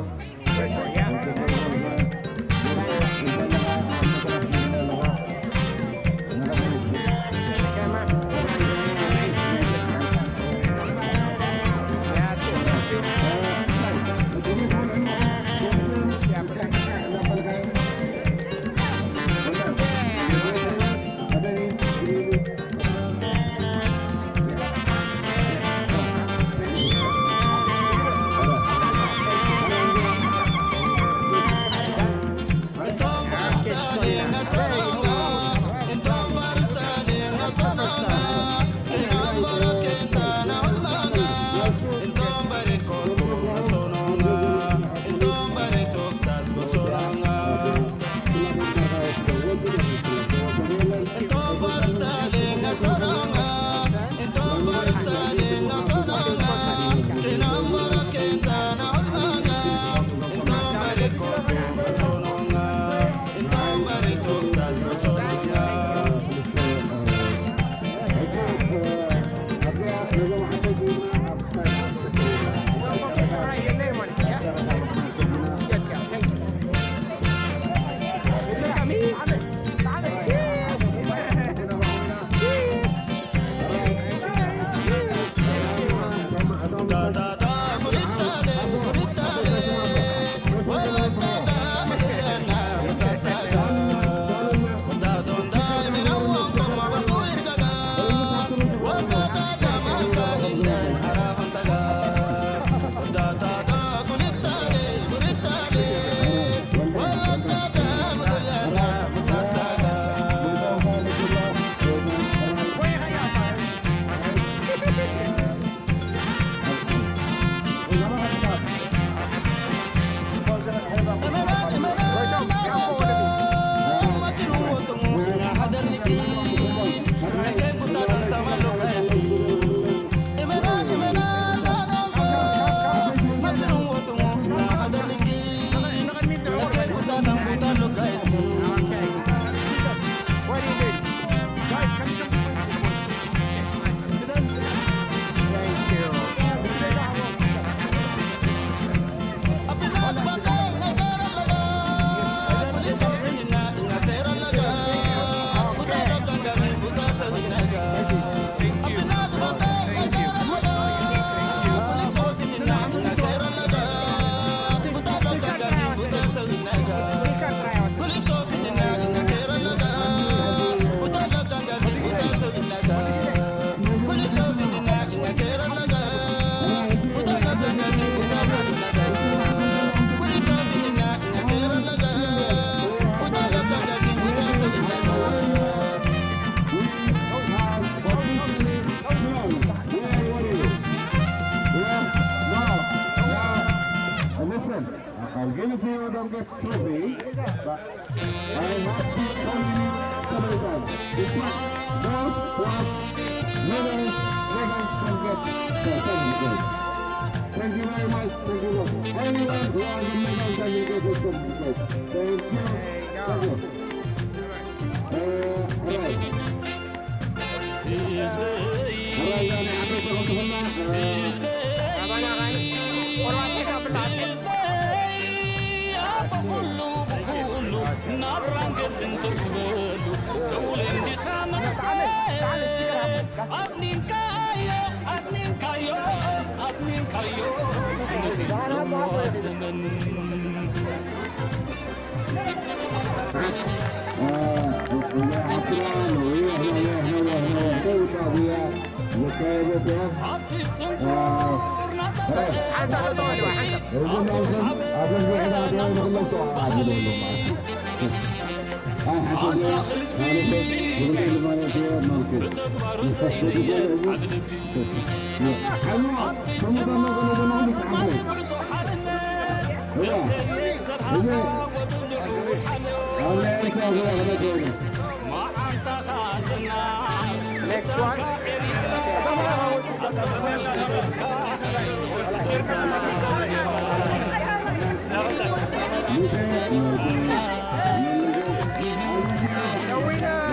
Listen, I'll give it to you, don't get stupid. But I have to call you several times. In fact, those who have medals, medals can get the certificate. Thank you very much. Thank you. Anyone who has a medal can get a certificate. Thank you. Thank you. Uh, all right. ህዝበይ፣ ህዝበይ፣ ህዝበይ፣ ኣብ ኩሉ ብኩሉ ናብራን ገድልን ክርክበሉ፣ ተውለ እንዲኻ መቕሰን፣ ኣድኒንካዮ፣ ኣድኒንካዮ፣ ኣድኒንካዮ፣ ነቲ ዝጸልዎ ዘመን። ብተግባሩ ዘይንየት ዓብልቢ። Next one. The winner.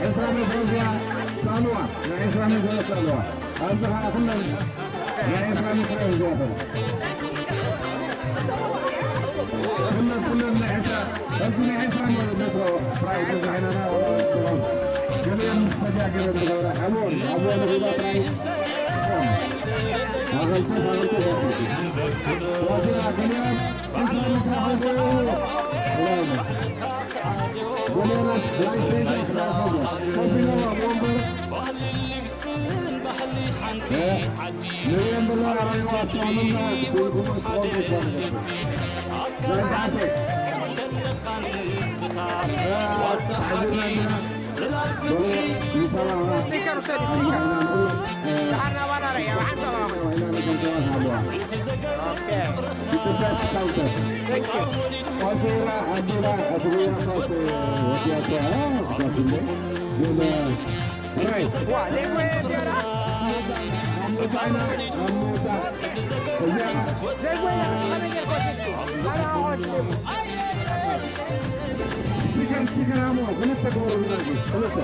ዕስራ ሜትሮ እዚኣ ሳልዋ፣ ናይ ዕስራ ሜትሮ ሳልዋ። ኣብዚ ኸዓ ኩለን ናይ ዕስራ ሜትሮ እዚኣ ኸዓ። ኩለን፣ ኩለን ናይ ዕስራ፣ ከምቲ ናይ ዕስራ ሜትሮ ትራይ ተዛሒናና ገሊኦም ምስ ሰጋገረ ዝገብራ ሓብኦም፣ ሓብኦም ኺዳ ትራይ። ኣኸልሰ፣ ኣኸልሰ፣ ተዋፊራ ገሊኦም ዕስራ ሜትሮ ኸዓ። ገሊኦም ናይ ሰይዳ ስራ ኸዓ። ኮፍ ኢሎም ኣብ ወንበር። ንሪኦም ዘለና ኣበይ ዋስዋንና ስንኩ መጥቆም ይባላል። ናይ ዛዕፈይ። ሓዚና ኢና። ስቲከር ውሰድ፣ ስቲከር። ደሓር ናባና ርኣያ፣ ብሓንሳብ ኣኹ። ኦኬ። Thank you። ዋ፣ ዜጎየ ዲያራ። ዜጎየ ንስኻ መን ጌርካ ወሲድኩ? ኣነ ኣኾ ስሊሙ። ስቲከር፣ ስቲከር ኣሞ፣ ክልተ ግበሩልና፣ ክልተ።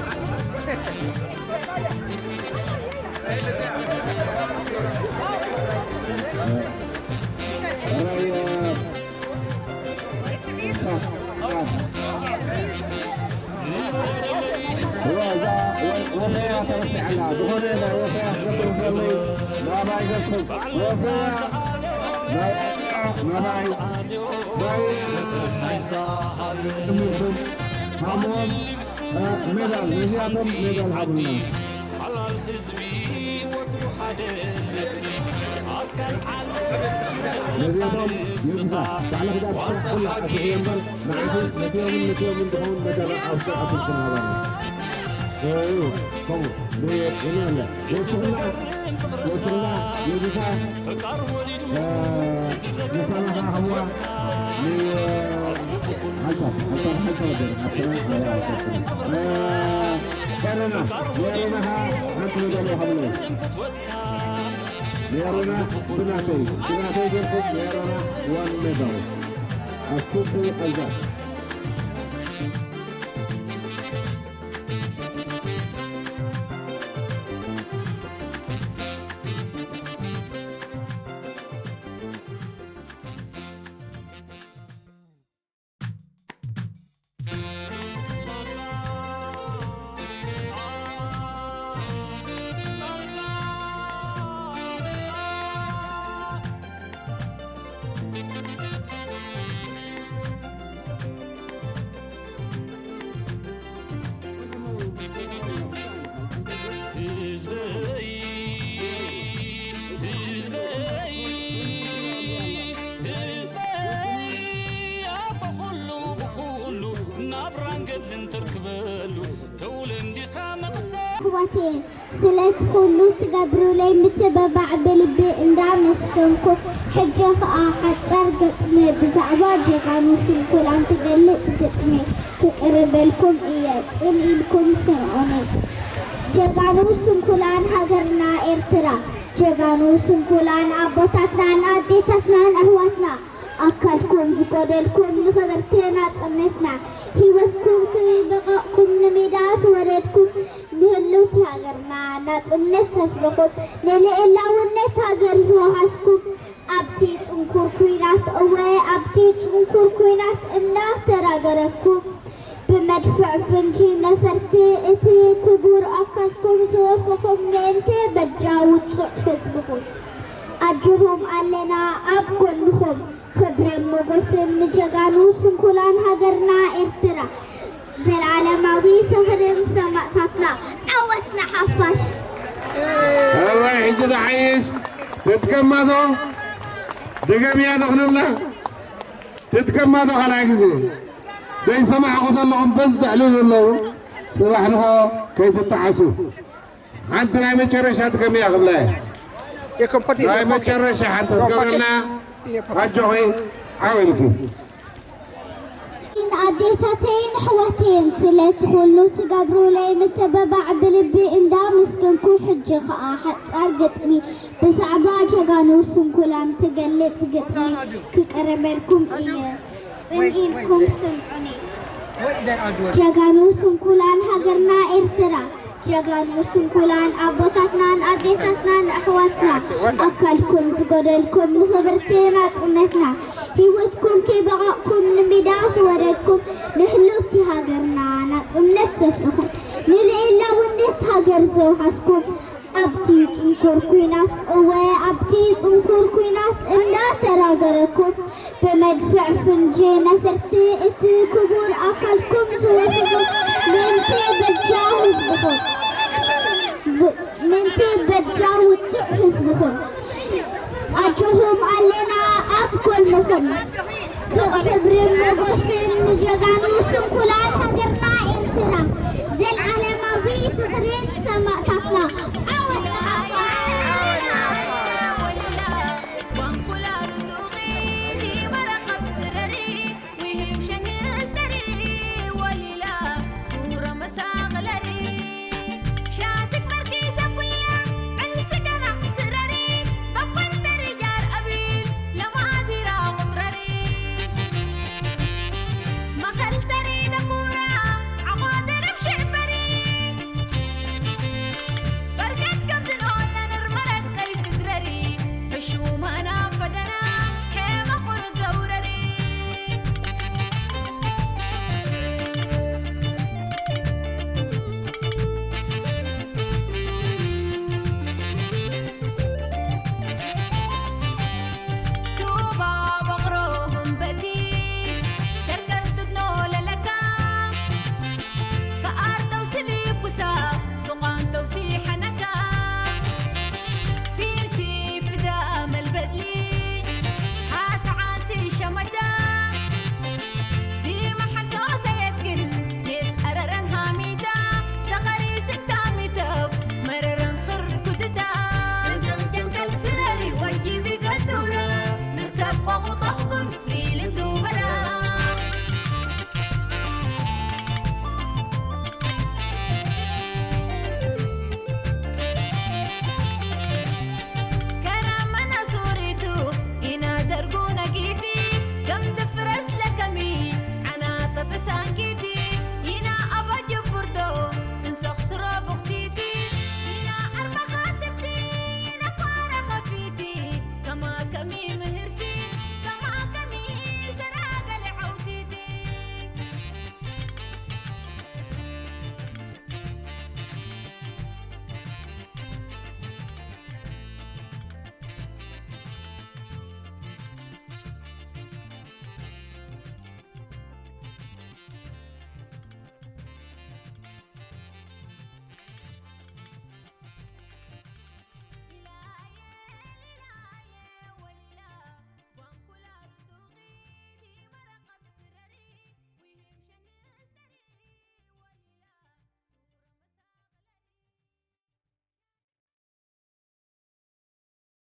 ወፈያ ተረሲዓ ኣላ። ዝኾነ ናይ ወፈያ ክገብር ዘሎ ናባይ ገጽኩም። ወፈያ ናይ፣ ናባይ፣ ናይ፣ ሃብዎም፣ እ፣ ሜዳል፣ ነዚኣቶም ሜዳል ሃቡና። ሓላል ህዝቢ ወትሩ ሓደ። ነዚኣቶም ንግዛ ባዕልኻ ዳርቻ ኩላ ኣትሕዮ እምበር፣ ንዓኺ ነቲኦምን ነቲኦምን ዝኸውን መደረ ኣብ ስርዓት ክንሃባና። እዩ፣ ከምኡ፣ ብ-፣ ብናለ፣ ወስኽና፣ ወስኽና፣ ነዚኻ፣ እ፣ ምሳና ኸዓ፣ ን-፣ ሓንሳብ፣ ሓንሳብ፣ ሓንሳብ፣ ሓንሳብ፣ እ፣ ኤረና፣ ኤረና ኸዓ፣ ሓንቲ ነገር ሃብለይ። ሜሮና ብናተይ፣ ብናተይ ጌርኩም ሜሮና ዋን ሜዳል። ኣስቱ ኣልዛር። ህዝበይ፣ ህዝበይ፣ ህዝበይ፣ ኣብ ኩሉ ብኹሉ ናብራን ገድልን ትርክበሉ፣ ትውልዲ ዲኻ መቕሰ- ኣሕዋተይ፣ ስለቲ ኩሉ ትገብሩለይ ምትብባዕ ብልቢ እንዳመስገንኩ፣ ሕጂ ኸኣ ሓጻር ገጥሚ ብዛዕባ ጀጋኑ ስንኩላን ትገልጽ ግጥሚ ክቅርበልኩም እየ። ጽን ኢልኩም ስምዑኒ። ጀጋኑ ስንኩላን ሃገርና ኤርትራ፣ ጀጋኑ ስንኩላን ኣቦታትናን ኣዴታትናን ኣሕዋትና፣ ኣካልኩም ዝጎደልኩም ንኽብርቲ ናጽነትና፣ ህይወትኩም ክበቐቕኩም ንሜዳ ዝወረድኩም ንህልውቲ ሃገርና ናጽነት ዘፍረኹም፣ ንልእላውነት ሃገር ዝወሓስኩም፣ ኣብቲ ጽንኩር ኲናት፣ እወ፣ ኣብቲ ጽንኩር ኲናት እናተራገረኩም፣ ብመድፍዕ ፍንጂ ነፈርቲ እቲ ክቡር ኣካልኩም ዝወፈኹም ምእንቲ በጃ ውጹዕ ህዝብኹም። ኣጆኹም ኣለና ኣብ ጎንኹም። ክብርን ሞጎስን ንጀጋኑ ስንኩላን ሃገርና ኤርትራ። ዘልኣለማዊ ዝኽርን ሰማእታትና። ዓወት ንሓፋሽ! እዋይ፣ ሕጂ ተሓይሽ። ትጥቀማ ዶ? ድገምያ ዶ ክነብላ? ትጥቀማ ዶ ካልኣይ ግዜ? ዘይሰማዕኹ ዘለኹም በዝ ተዕልሉ ኣለዉ። ጽባሕ ንኾ ከይትጠዓሱ። ሓንቲ ናይ መጨረሻ ትገምያ ክብላ እየ። Your company, ናይ your pocket. መጨረሻ ሓንቲ Your pocket. ትገብረልና። In your pocket. ኣጆኺ ዓው ኢልኪ። ኣዴታተይን ኣሕዋተይን ስለቲ ኩሉ ትገብሩለይ ምትብባዕ ብልቢ እንዳመስገንኩ ሕጂ ኸኣ ሓጻር ግጥሚ ብዛዕባ ጀጋኑ ስንኩላን ትገልጽ ግጥሚ ክቅርበልኩም እየ ጽን ኢልኩም ስምዑኒ። What that I do? ጀጋኑ ስንኩላን ሃገርና ኤርትራ ጀጋኑ ስንኩላን ኣቦታትናን ኣዴታትናን ኣሕዋትና ኣካልኩም ዝጎደልኩም ንኽብርቲ ናጽነትና ሂወትኩም ከይበቐቕኩም ንሜዳ ዝወረድኩም ንህልውቲ ሃገርና ናጽነት ዘፍረኹም ንልእላውነት ሃገር ዘውሓስኩም ኣብቲ ጽንኩር